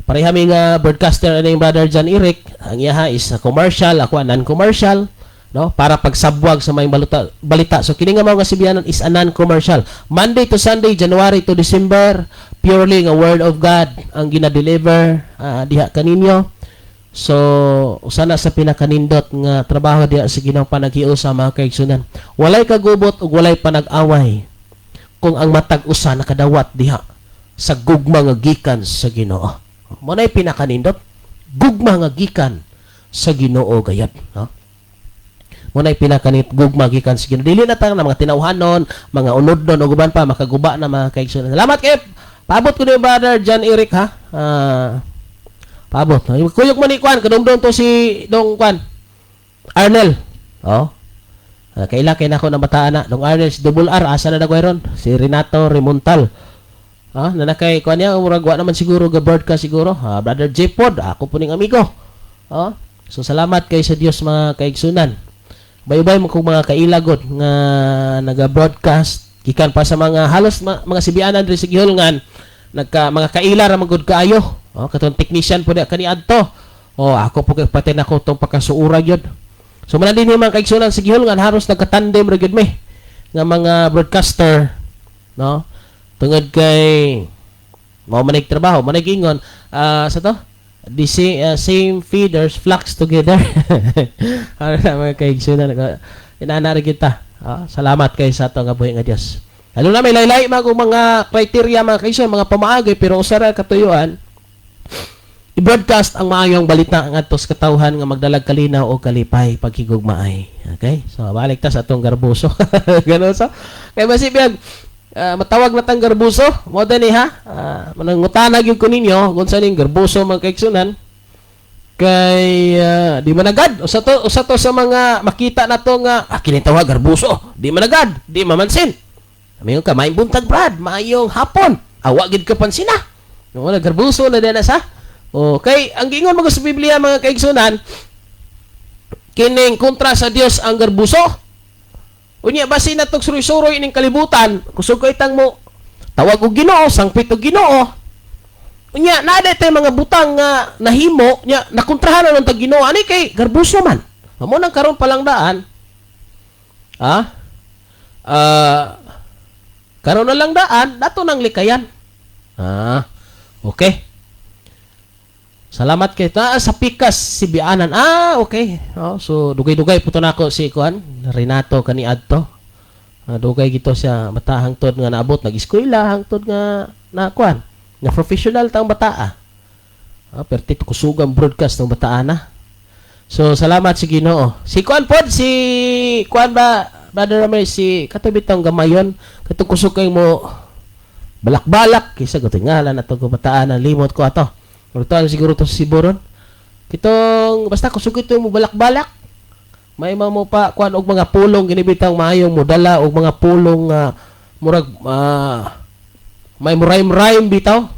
pareha mi nga broadcaster ani Brother John Eric, ang iyaha is a commercial, ako non-commercial, no? Para pagsabwag sa may baluta, balita. So kini nga mga sibianan is a non-commercial. Monday to Sunday, January to December, purely nga word of God ang gina-deliver diha kaninyo. So usa na sa pinakanindot nga trabaho diha sa Ginoo, panaghiusa, mga kaigsunan. Walay kagubot ug walay panag-away kung ang matag usa nakadawat diha sa gugma nga gikan sa Ginoo. Mo na'y pinakanindot, gugma nga gikan sa Ginoo gayad, no? Mo na'y pinakanindot, gugma gikan sa Ginoo. Dili na ta na mga tinawhanon, mga unodnon ug uban pa makaguba na, mga kaigsunan. Salamat kay paabot ko ni Brother John Eric, ha. Paabot. Kuyog man ni kwan kadumdum to si dong kwan Arnel. Oh. Kaila kay nako na bataan na dong Arnel, si Double R, asa na nagway ron? Si Renato Remontal. Nanakay kuan niya, murag wa naman siguro ga broadcast siguro. Brother J Pod, ako po ning amigo. Oh, so salamat kay sa Dios, mga kaigsunan. Baybay mo kung mga kailagod nga naga-broadcast gikan pa sa mga halos mga sibianan diri sa gihulngan. Nagka mga kaila ra man gud kaayo. Oh, katong technician po di kaniadto. Oh, ako po kay pati nako tong pagkasuura gyud. So man din mga kaigsunan sa gihulngan, haros nagka-tandem ra gyud mi nga mga broadcaster, no? Tungod kay mao man trabaho, man ingon sa to the same, same feeders flocks together. Ano na, mga kaigsunan, inana ra gyud ta. Ah, salamat kay sa ato nga buhi nga Dios. Lalo na may laylay mga mga criteria, mga kaigsunan, mga pamaagi, pero usa ra katuyuan, i-broadcast ang maayong balita ngadto sa katawhan nga magdalag kalinaw o kalipay, paghigugmaay. Okay? So balik ta sa atong garbuso. Ganun so. Kay basi biyag matawag na tang garbuso, mo dani ha. Manangutana gyud ko ninyo kung sa ning garbuso, mga kaigsunan, kay di managad usa to sa mga makita na to nga kini tawag garbuso, di managad, di mamansin. Mayon ka, "Maayong buntag, Brad, maayong hapon." Awa gid ka pansina. Wala, garbuso na din na sa. Okay, ang giingon mo sa Biblia, mga kaigsunan, kining kontra sa Dios ang garbuso. Unya basi na tog suroy-suroy ining kalibutan, kusog kay tang mo tawag og Ginoo, sangpit og Ginoo. Unya naa tay mga butang nga nahimo nya nakontrahan na tag Ginoo ani kay garbuso man. Mao nang karon pa lang daan. Ah? Karon na lang daan dato nang likayan. Ah, okay. Salamat kay ta sa pikas si Bianan. Ah, okay. Oh, so dugay-dugay po to nako si kuan Renato kaniadto. Ah, dugay gito siya bata hangtod nga naabot nag-eskwela hangtod nga na kuan nga professional tang bata ah. Ah, perti kusugang broadcast ng bataan na. So salamat si Ginoo. Si kuan pod, si kuan ba, Brother Ramir, si kato bitong gamayon katong kusog kay mo balak-balak kaysa ko ngalan ato ko bataan, ang limot ko ato. Pero siguro to sa Siburon. Kitong basta kusog ito mo balak-balak. May mo pa kuan og mga pulong ginibitang maayong modala og mga pulong murag may mo rhyme-rhyme bitaw.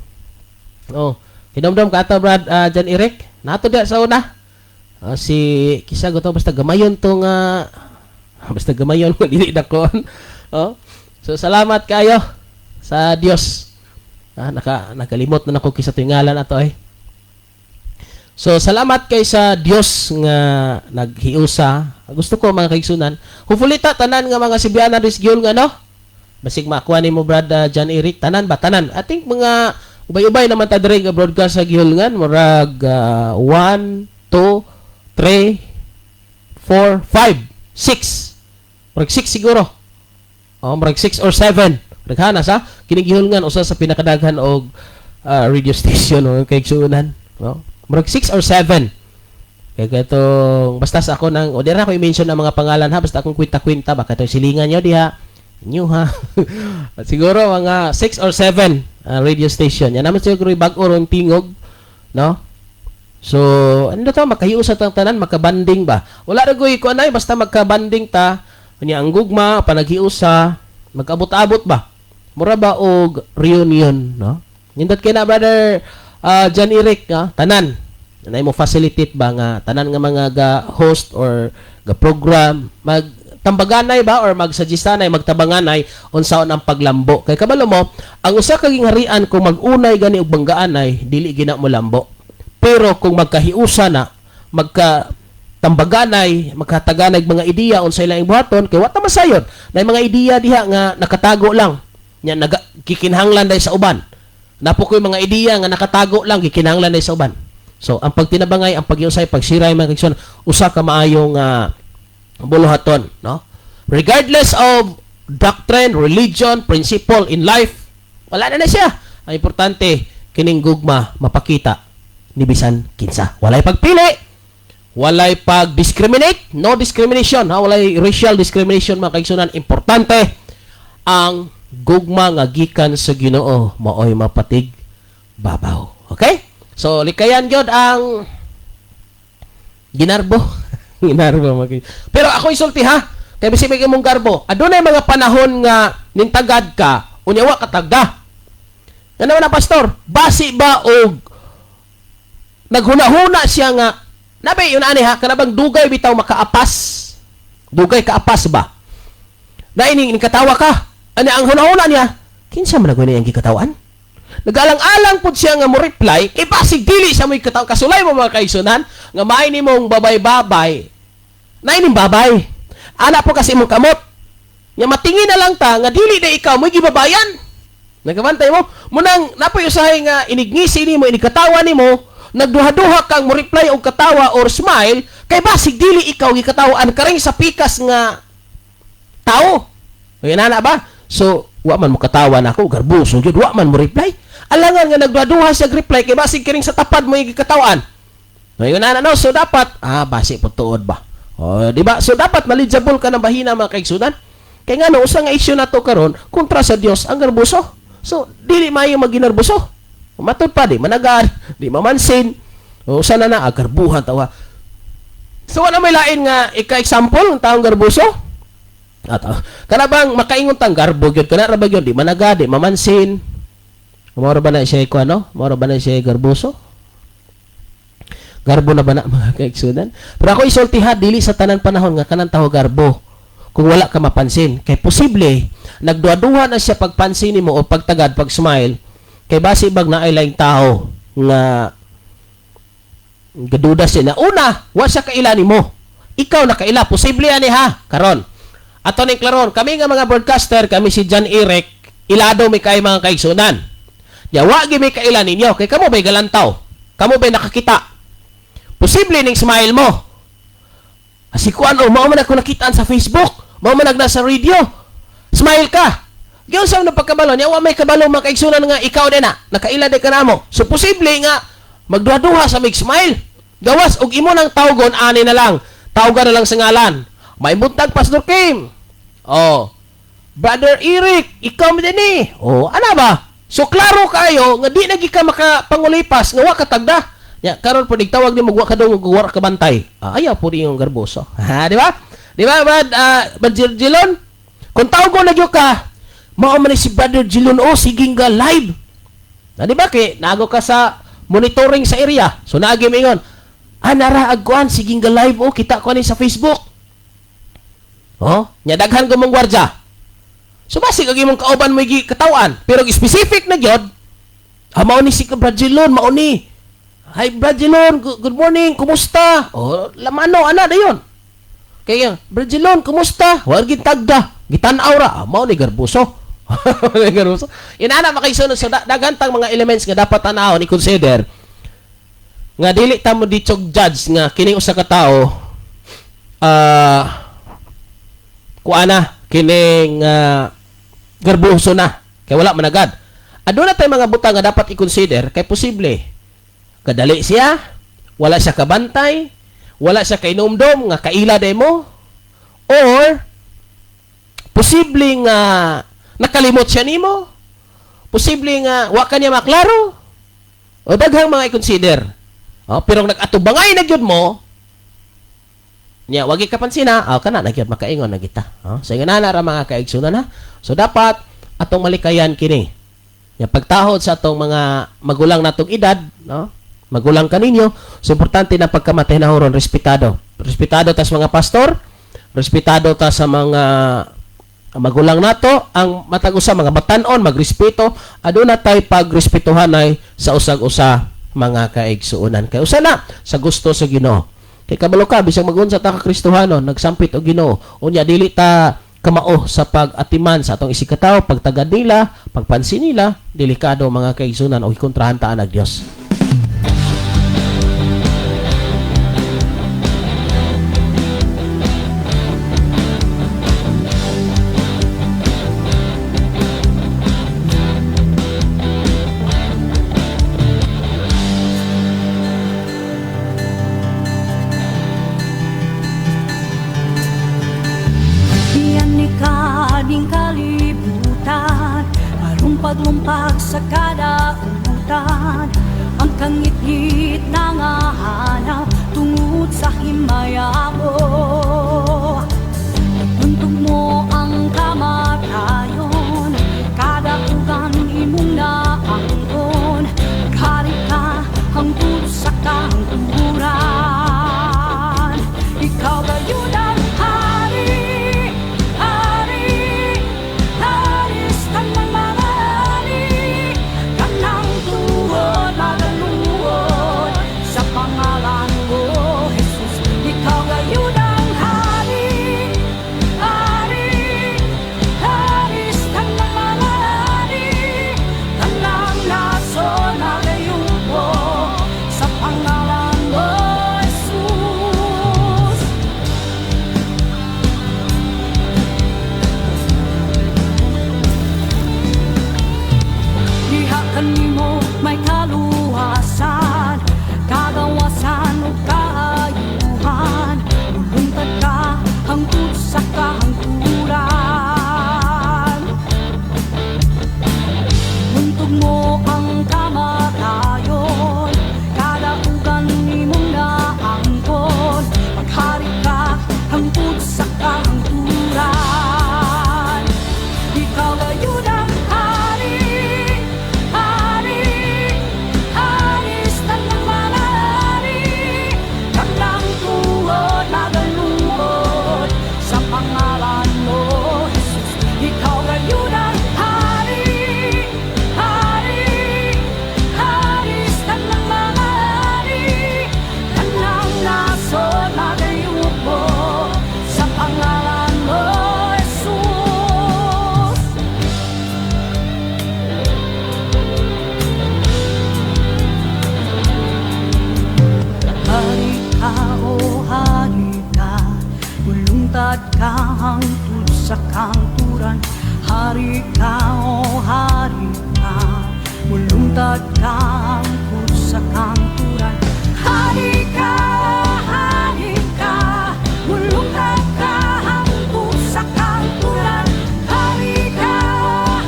Oh, hinumdum ka ato, Brad Jan Eric. Nato dia sa una. Ah, si kisa to basta gamayon to nga basta gamayon dili dakon. Oh. So salamat kayo sa Dios. Ah, nakalimot na nako kisa tingalan ato ay. So salamat kay sa Dios nga naghiusa. Gusto ko, mga kaigsunan, hopefully ta tanan nga mga Sibiana Risgyol nga, no. Basig makuha nimo, Brad John Eric, tanan ba, tanan. I think mga ubay-ubay naman ta diri nga broadcast sa gihulngan, murag 1 2 3 4 5 6. Murag 6 siguro. Oh, murag 6 or 7. Daghana sa kini gihulngan, usa sa pinakadaghan og radio station o kaigsuonan, no? Murag 6 or 7. Kaya katong basta sa ako nang o di ra ko i-mention ang mga pangalan ha, basta akong kwenta-kwenta ba katong silingan nyo diha inyo ha. At siguro mga 6 or 7 radio station. Yan naman siguro bag-o ron tingog, no? So, ano to, makahiusa tang tanan, makabanding ba? Wala ra goy ko anay, basta magkabanding ta, unya ang gugma, panaghiusa, magabot-abot ba? Mura ba og reunion, no? Nindot kay na, Brother John Eric, ah, tanan. Anay mo facilitate ba nga tanan nga mga ga host or ga program mag tambaganay ba or magsuggestanay, magtabanganay unsaon ang paglambo, kay kabalo mo ang usa ka gingharian, kung mag-unay gani og banggaanay, dili gina mo lambo, pero kung magkahiusa na, magka tambaganay, magkataganay mga ideya unsay laing buhaton, kay wa ta masayod na mga ideya diha nga nakatago lang nya naga gikinahanglan day sa uban. Napo ko'y mga ideya nga nakatago lang, gikinahanglan day sa uban. So ang pagtinabangay, ang paghiusay, pagsiray, mga kaigsoon, usa ka maayong buluhaton, no? Regardless of doctrine, religion, principle in life, wala na na siya. Ang importante, kining gugma mapakita ni bisan kinsa. Walay pagpili, walay pag-discriminate, no discrimination, ha? Walay racial discrimination, mga kaigsunan. Importante, ang gugma nga gikan sa Ginoo maoy mapatig babaw. Okay? So likayan gyud ang ginarbo. Ginarbo. Pero ako isulti ha. Kay bisig may imong garbo, adunay mga panahon nga nintagad ka, unya wa katagda. Nga naman na, pastor, basi ba og naghuna-huna siya nga nabi yun ani ha, kanabang dugay bitaw makaapas. Dugay kaapas ba? Na ining katawa ka. Ani ang huna-huna niya, kinsa man gani ang gikatawan? Nagalang-alang pud siya nga mo reply kay basig dili siya mo'y kataw kasulay mo, mga kaigsunan, nga maay nimong babay-babay. Naay ning babay. Ana po kasi imong kamot. Nga matingin na lang ta nga dili na ikaw mo'y gibabayan. Nagabantay mo? Munang napoy usahay nga inignisi nimo, inigkatawa nimo, nagduha-duha kang mo reply og katawa or smile kay basig dili ikaw gikatawaan karing sa pikas nga tao. Ngayon na ba? So, wa man mo katawa na ako, garbuso gyud, wa man mo reply. Alangan nga nagduha-duha siya reply kay basig kiring sa tapad mo gikatawan. Ngayon na no, so dapat basi po tuod ba? Oh, di ba? So dapat knowledgeable ka ng bahina, mga kaigsunan. Kay nga no, usa nga issue nato karon kontra sa Dios ang garbuso. So dili maayo maginarbuso. Matud pa di managan, di mamansin. O usa na na garbuhan tawa. So wala may lain nga ika-example ng taong garbuso. At kana bang makaingon tang garbo gyud kana ra ba gyud di managa, di mamansin. Mao ra ba na siya ko ano? Mao ra ba na siya garbuso? Garbo na ba na, mga kaigsunan? Pero ako isulti ha, dili sa tanan panahon nga kanang tawo garbo. Kung wala ka mapansin, kay posible nagduha-duha na siya pagpansin nimo o pagtagad, pag smile, kay basi bag naay laing tao nga gaduda siya na una, wa siya kaila nimo. Ikaw nakaila, posible ani ha, karon. Ato ni klaron, kami nga mga broadcaster, kami si John Eric, ilado mi kay mga kaigsunan. Ya wa gi mi kaila ninyo, kay kamo bay galantaw? Kamo bay nakakita? Posible ning smile mo. Asi kuan o mao man ako nakitaan sa Facebook, mao man nagna sa radio. Smile ka. Giyon sa na pagkabalo niya, wa may kabalo, mga kaigsunan, nga ikaw din na, nakaila di ka namo. So posible nga magduha-duha sa mig smile. Gawas og imo nang tawgon ani na lang. Tawgan na lang sa ngalan. May buntag, Pastor Kim. Oh. Brother Eric, ikaw mo din eh. Oh, ana ba? So klaro kayo nga di na gi ka makapangulipas nga wa ka tagda. Ya, karon po tawag nimo wa ka daw wa ka bantay. Ah, ayaw po rin yung garboso. Ha, di ba? Di ba, Brad, Brad Jilon? Kung tawgon na gyud ka, mao man ni si Brother Jilon o sige nga live. Na di ba kay nago ka sa monitoring sa area. So naagi mingon, nara agkuan sige nga live o kita ko ni sa Facebook. Oh, nya daghan ko mong gwardya. So basig ang imong kauban mo gi katawan, pero specific na gyud, mao ni si Brad Jilon, mao ni. Hi Brad Jilon, good morning, kumusta? Oh, lamano ana dayon. Kaya, Brad Jilon, kumusta? Wa gid tagda, gitan-aw ra, mao ni garbuso. Mao ni garbuso. Inana makaisunod sa daghan tang mga elements nga dapat tan-awon, i-consider nga dili ta mo ditsog judge nga kining usa ka tawo kuana kining garbuso na kay wala man agad. Aduna tay mga butang nga dapat i-consider kay posible kadali siya, wala siya kabantay, wala siya kainumdom nga kaila demo, or posible nga nakalimot siya nimo, posible nga wa ka niya maklaro, o daghang mga i-consider. Oh, pero kung nag-atubangay na gyud mo niya, wagi ka pansina, kana na gyud makaingon na kita. Oh, so ingana na ra, mga kaigsunan ha. So dapat atong malikayan kini. Nya pagtahod sa atong mga magulang natong edad, no? Magulang kaninyo, so importante na pagkamatay na huron respetado. Respetado ta sa mga pastor, respetado ta sa mga magulang nato, ang matag usa mga batan-on magrespeto, aduna tay pagrespetuhanay sa usag-usa, mga kaigsuonan. Kay usa na sa gusto sa Ginoo. Kay kabalo ka bisag magunsa ta ka Kristohanon, nagsampit og Ginoo. Unya dili ta kamao sa pag-atiman sa atong isigkatawo, pagtagad nila, pagpansin nila, delikado, mga kaigsunan, o ikontrahan ta ang Dios. Iyan ni kaning kalibutan, Palumpag-lumpag sa kadautan, ang kangitngit na nga hanap tungod sa himaya mo. Nagbuntog mo ang kamatayon, Kadaugan imong naangkon, Naghari ka hangtod sa kahangturan. Ikaw gayud ang hari, hari, hari sa tanang mga hari. Kana sa kanturan. Hari ka, o hari ka, mulungtad ka hangtod sa kanturan. Hari ka, hari ka, mulungtad ka hangtod sa kanturan. Hari ka,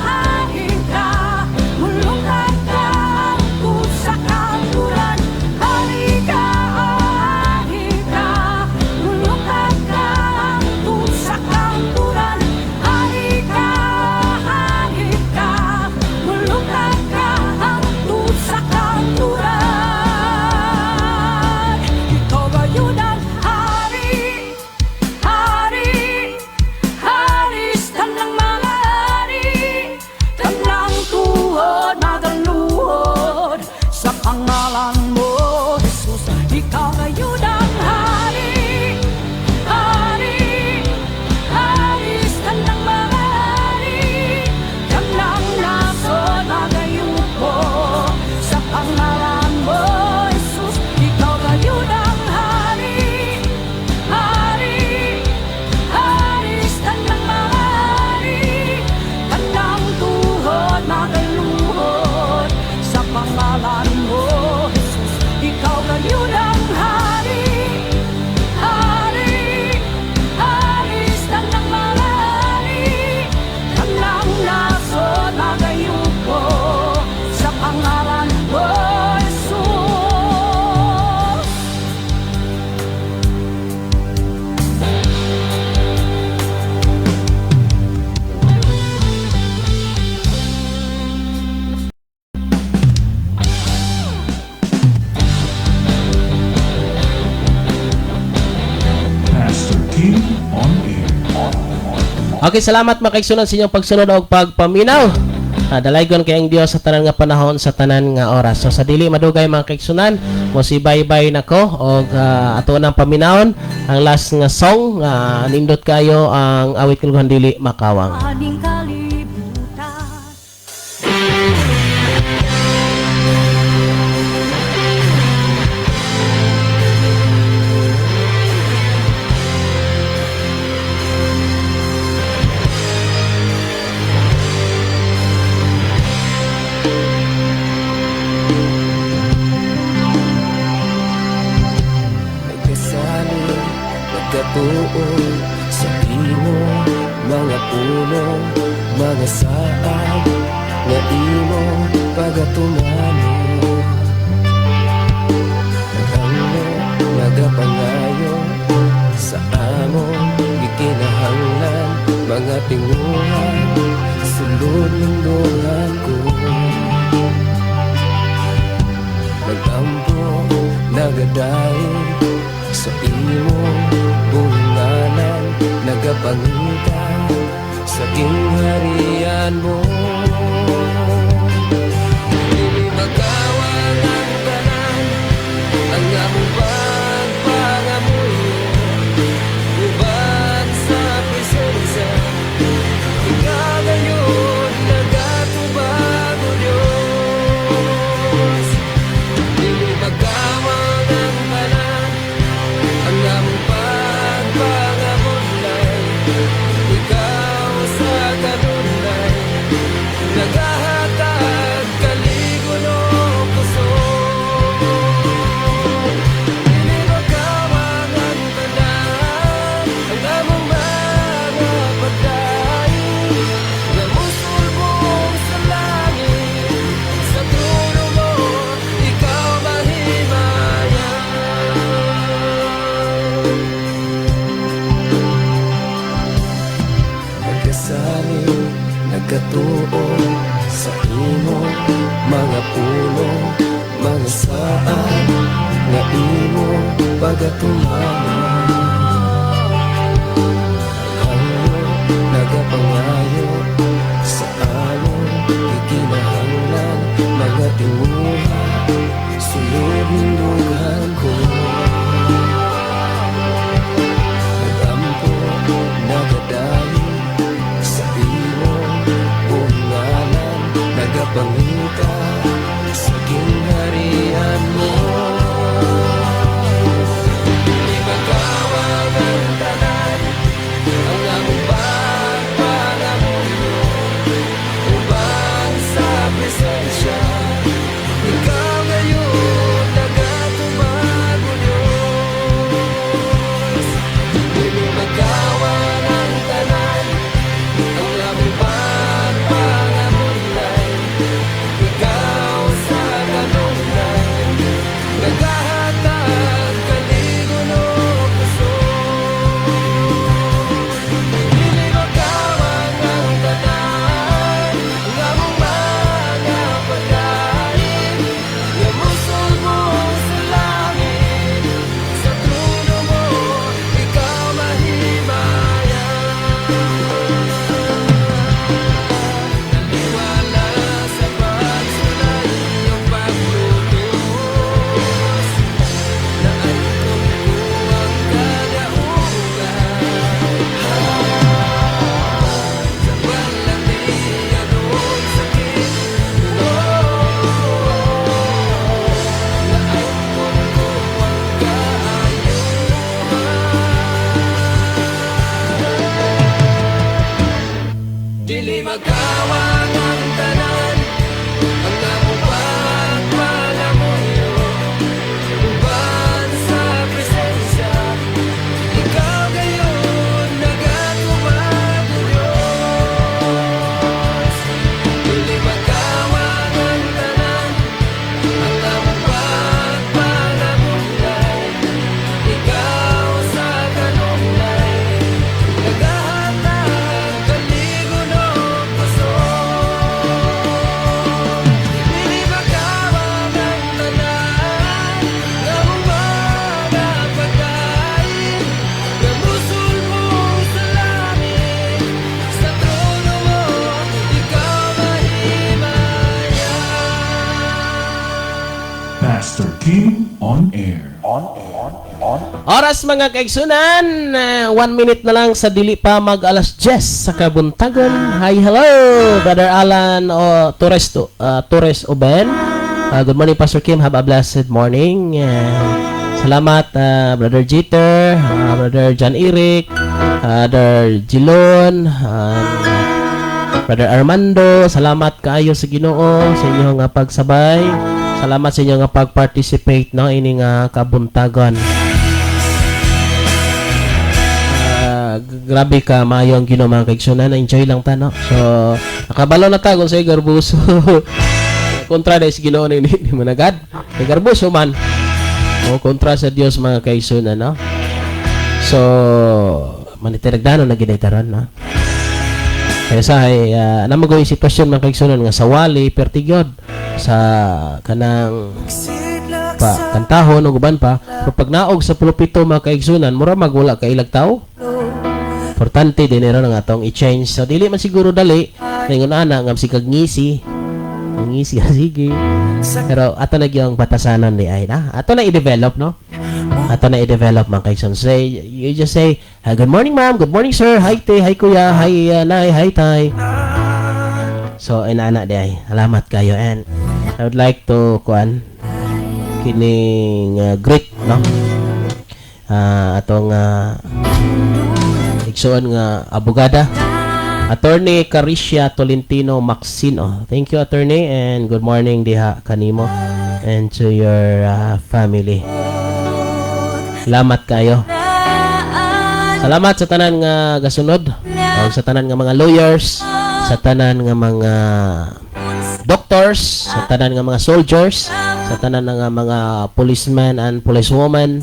hari ka, mulungtad ka hangtod sa kanturan. Hari ka, hari ka, mulungtad ka hangtod sa kanturan. Hari ka, hari ka, mulungtad ka hangtod sa kanturan. Ikaw gayud ang hari, hari, hari sa tanang mga hari. Tanang tuhod magaluhod sa pangalan mo, Jesus. Ikaw gayud ang hari, hari, hari sa tanang mga hari. Tanang nasod magayuko sa pangalan mo, Jesus. Ikaw gayud ang hari, hari, hari sa tanang mga hari. Tanang tuhod magaluhod sa pangalan mo, Jesus. Ikaw gayud ang hari, hari, hari sa tanang mga hari. Tanang nasod magayuko sa pangalan mo, Jesus. Pastor King on air. Okay, salamat mga kaigsunan sa inyong pagsunod og pagpaminaw. Dalaygon kay ang Dios sa tanan nga panahon, sa tanan nga oras. So sa dili madugay, mga kaigsunan, mo si bye-bye nako og ato nang paminawon ang last nga song nga nindot kayo, ang awit kong "Dili Makawang." Aning kalibutan. Nagkasalig, nagkatuo sa imo mga pulong, mga saad nga imo pagatumano. Naganglo, nagapangayo sa among gikinahanglan, mga tinguha, sulod ng dughan ko. Nag-ampo, nagadaig sa imong buhinganan, nagapangita sa gingharian mo. Dili makawang ang tanan, ang among pagpangamuyo, uban sa presensya, ikaw gayud nagatubag, O Diyos. Dili makawang ang tanan, ang among pagpangabudlay, ikaw sa kanunay nagahatag kaligon ug kusog. Dili makawang ang tanan, ang among mga pagdaig nga musulbong sa langit, sa trono mo ikaw mahimayan. Nagkasalig, nagkatuo sa imo mga pulong, mga saad nga imo pagatumana. Hangyo, nagapangayo sa among gikinahanglan, mga tinguha, sulod ning dughan ko. Nag-ampo, nagadaig sa imong buhinganan, nagapangita sa gingharian mo. Dili makawang ang tanan, ang among Kim on Air. Oras, mga kaigsunan, 1 minute na lang sa dili pa mag alas 10 sa kabuntagon. Hi, hello, Brother Alan o Torres, to, Torres Oben. Good morning, Pastor Kim. Have a blessed morning. Salamat, Brother Jeter, Brother John Eric, Brother Gilon, and Brother Armando. Salamat kaayo sa Ginoo sa inyong nga pagsabay. Salamat sa inyong nga pag-participate, no, ini nga kabuntagon. Grabe ka maayo ang Ginoo, mga kaigsunan. Enjoy lang ta, no. So nakabalo na ta kung sa garbuso kontra na sa Ginoo ni ni managad kay garbuso man o kontra sa Dios, mga kaigsunan, no. So manitiragdano na gid taron, no. Kaya sa ay namagoy sitwasyon, mga kaigsunan, nga sa wali pertigyod sa kanang pa kantahon ug uban pa, pero pag naog sa pulpito, mga kaigsunan, mura magwala ka ilag tao. Importante din ron ang atong i-change. So dili man siguro dali ningon ana nga sikag ngisi ngisi, sige, pero ato na gyud ang batasanan ni ay na ato na i-develop, no, ato na i-develop, mga kaigsunan. Say, you just say, "Ah, good morning, ma'am, good morning, sir, hi te, hi kuya, hi nay, hi tay." So inana di ay salamat kayo. And I would like to kuan kining greet, no, atong igsoon nga abogada, Attorney Caricia Tolentino Maxino. Thank you, attorney, and good morning diha kanimo and to your family. Salamat kayo. Salamat sa tanan nga gasunod, ug sa tanan nga mga lawyers, sa tanan nga mga doctors, sa tanan nga mga soldiers, sa tanan nga mga policeman and policewoman,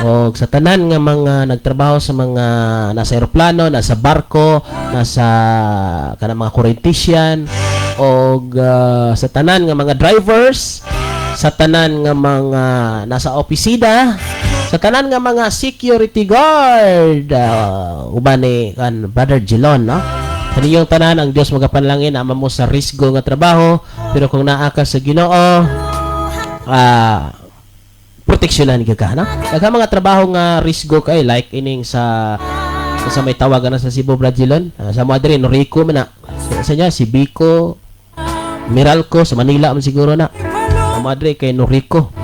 o sa tanan nga mga nagtrabaho sa mga nasa eroplano, nasa barko, nasa kanang mga kuryentisian, og sa tanan nga mga drivers, sa tanan nga mga nasa opisina, sa tanan nga mga security guard, uban ni kan Brother Gilon, no? Sa ninyong tanan, ang Dios magapanalangin ama mo sa risgo nga trabaho, pero kung naa ka sa Ginoo, proteksyonan gyud ka, no? Daghang mga trabaho nga risgo kay, like ining sa may tawagan na sa Cebu, Brazilon, sa mga diri Norico man na. Sa niya si Bico, Meralco sa Manila man siguro na. Ang mga diri kay Norico.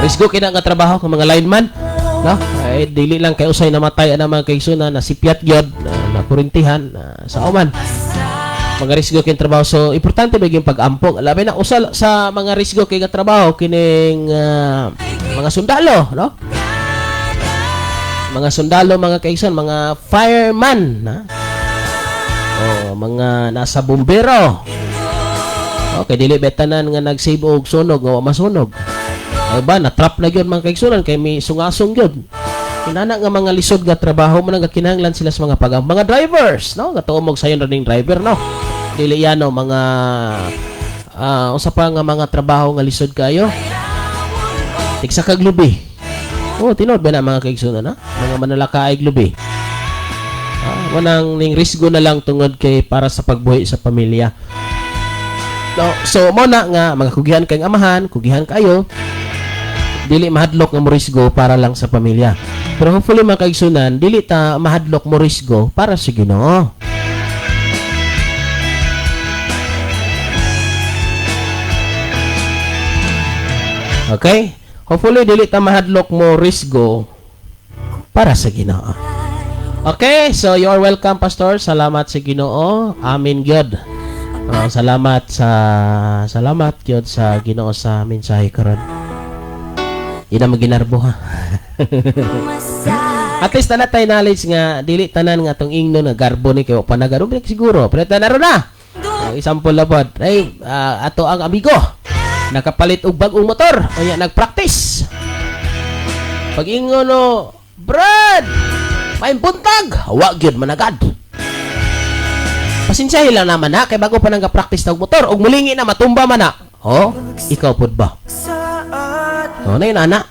Risgo kay na nga trabaho kung mga lineman, no? Ay dili lang kay usay namatay ana, mga kaigsoon, na sipyat gyud na, na kurintihan na, sa uman mga risgo kay trabaho. So importante ba yung pag-ampong, labi na usal sa mga risgo kay nga trabaho kining mga sundalo, no, mga sundalo, mga kaigsoon, mga fireman, ha? O mga nasa bumbero. Okay, dili ba tanan nga nag-save og sunog nga wa masunog? Ay ba na trap na gyud, mga kaigsunan, kay may sungasong gyud. Inana nga mga lisod nga trabaho mo nang kinahanglan sila sa mga pag mga drivers, no, nga tuo mo sayon running driver, no. Dili yan, no, mga usa pa nga mga trabaho nga lisod kayo, tigsa kag lubi. Oh, tinuod ba na, mga kaigsunan, na mga manalakaay lubi, wanang ning risgo na lang tungod kay para sa pagbuhi sa pamilya, no. So mo na nga mga kugihan kay amahan, kugihan kayo, dili mahadlok nga morisgo para lang sa pamilya. Pero hopefully, mga kaigsunan, dili ta mahadlok morisgo para sa Ginoo. Okay? Hopefully dili ta mahadlok mo risgo para sa Ginoo. Okay, so you are welcome, Pastor. Salamat sa Ginoo. Amen gyud. Salamat gyud sa Ginoo sa mensahe karon. Di na maginarbo ha. At least na tayo knowledge nga dili tanan nga atong ingno nga garbo ni kay wa pa nagaro siguro. Pero tanaro na. Example na pod. Ay ato ang amigo nakapalit og bag-ong motor unya nagpractice. Pag ingon no, "Brad, may buntag." Wa gyud managad. Pasensyahin lang naman ha, kay bago pa nang practice og motor ug mulingi na matumba man na. Oh, ikaw pud ba? Oh, na yun, ana.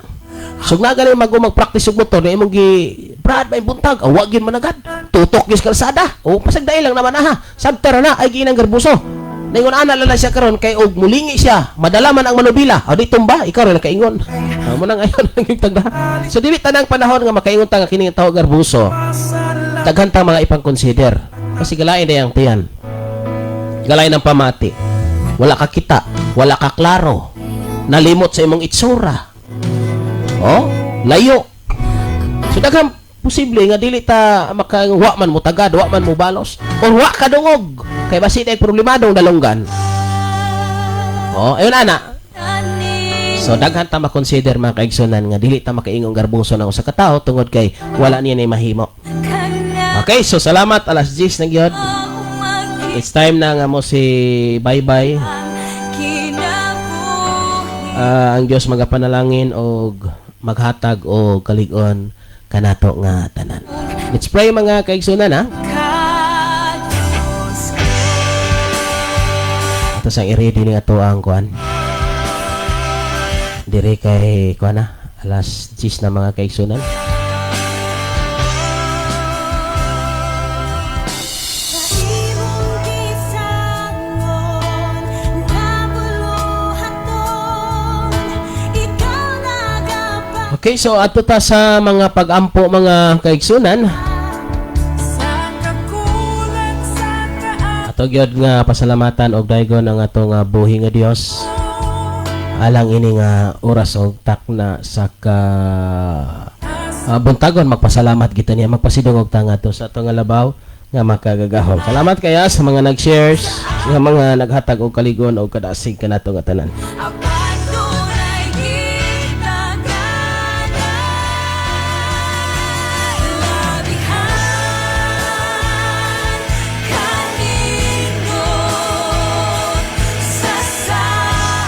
So na gani mag mag-practice og motor na imong gi, "Brad, may buntag." Wa gyud managad. Tutok gyud sa kalsada. Oh, pasagdai lang naman ha. Sagtara na ay ginang garbuso. Ningon ana lala siya karon kay og mulingi siya, madala man ang manubila. O di tumba, ikaw rin nakaingon. Ah, mo na ngayon ang tagda. So dili tanang panahon nga makaingon ta nga kini nga tawo garbuso. Daghan ta mga ipang-consider. Kasi galain na yang tiyan. Galain ang pamati. Wala ka kita, wala ka klaro. Nalimot sa imong itsura. Oh, layo. So daghang posible nga dili ta maka wa man mo tagad, wa man mo balos, or wa ka dungog. Kay basi day problemadong dalunggan. Oh, ayun ana. So daghan ta ma-consider, mga kaigsunan, nga dili ta makaingong garbuso ng usa ka tawo tungod kay wala niya nay mahimo. Okay, so salamat, alas 10 na gyud. It's time na nga mo si bye-bye. Ah, ang Dios magapanalangin og maghatag og kalig-on kanato nga tanan. Let's pray, mga kaigsunan, ha. Ato sang i-ready ni ato ang kuan. Dire kay kuan na alas 10 na, mga kaigsunan. Sa imong gisangon, nabuluhaton, ikaw nagapa Okay, so adto ta sa mga pag-ampo, mga kaigsunan. Sa kakulang sa Ato gyud nga pasalamatan og daygon ang ato nga buhi nga Dios alang ini nga oras og takna sa ka buntagon. Magpasalamat kita niya, magpasidungog ta ngadto sa ato nga labaw nga makagagahom. Salamat kaya sa mga nag-shares, sa mga naghatag og kaligon og kadasig kanato nga tanan. Apan dunay gitaganay, labihan kanindot sa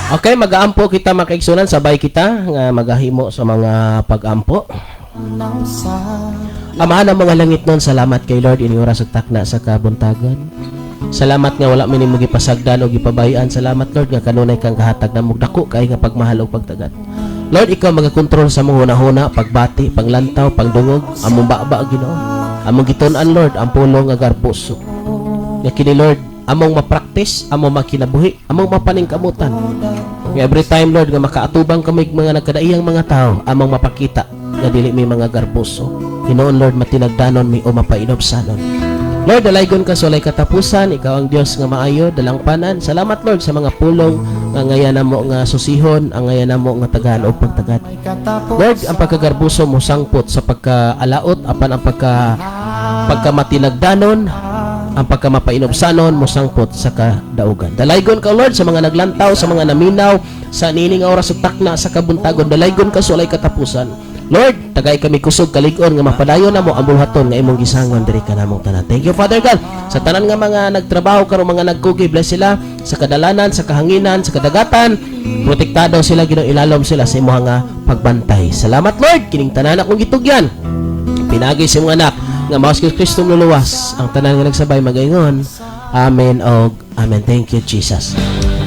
Okay, mag-aampo kita, mga kaigsunan, sabay kita nga magahimo sa mga pag-ampo. Amahan ng mga langit nun, salamat kay Lord ini oras ug takna sa kabuntagon. Salamat nga wala mi nimo gipasagdan o gipabayan. Salamat, Lord, nga kanunay kang kahatag na dako kay nga pagmahal ug pagtagat. Lord, ikaw magakontrol sa among hunahuna, pagbati, panglantaw, pangdungog, among baba, Ginoo. Among gitun-an, Lord, ang pulong nga garboso. Nga kini, Lord, among mapraktis, among makinabuhi, among mapaningkamutan. Nga every time, Lord, nga makaatubang kami mga nagkadaiyang mga tao, among mapakita nga dili mi mga garboso. Hinuon, Lord, matinagdanon mi o mapainobsanon. Lord, dalaygon ka sa walay katapusan, ikaw ang Dios nga maayo, dalangpanan. Salamat, Lord, sa mga pulong nga ngayan namo nga susihon, ang ngayan namo nga tagaan og pagtagad. Lord, ang pagkagarbuso mo sangpot sa pagkaalaot, apan ang pagkamatinagdanon, ang pagkamapainobsanon mo sangpot sa kadaugan. Dalaygon ka, Lord, sa mga naglantaw, sa mga naminaw, sa nining oras ug takna sa kabuntagon. Dalaygon ka sa walay katapusan. Lord, tagay kami kusog kalig-on nga mapadayon namo ang buhaton nga imong gisangon diri kanamong tanan. Thank you, Father God. Sa tanan nga mga nagtrabaho karon, mga nagkugi, bless sila sa kadalanan, sa kahanginan, sa kadagatan. Protektado sila, Ginoo, ilalom sila sa imong nga pagbantay. Salamat, Lord, kining tanan akong gitugyan pinagi sa imong anak nga mao si Kristo luluwas. Ang tanan nga nagsabay magaingon, "Amen og amen." Thank you, Jesus.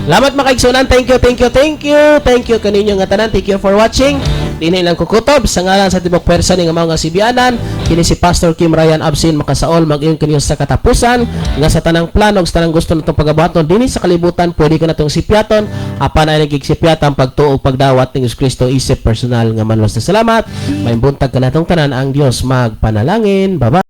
Salamat, mga kaigsunan. Thank you, thank you, thank you. Thank you kaninyo nga tanan. Thank you for watching. Dinhi lang kukutob sa ngalan sa tibok pwersa ni nga mga sibianan. Kini si Pastor Kim Ryan Absin makasaol mag-ingon kaniyo sa katapusan nga sa tanang plano ug sa tanang gusto natong pagabuhaton dinhi sa kalibutan, pwede ka natong sipyaton, apan ay nagigsipyat ang pagtuo ug pagdawat ni Kristo isip personal nga manluwas. Salamat. May buntag kanatong tanan, ang Dios magpanalangin. Bye bye.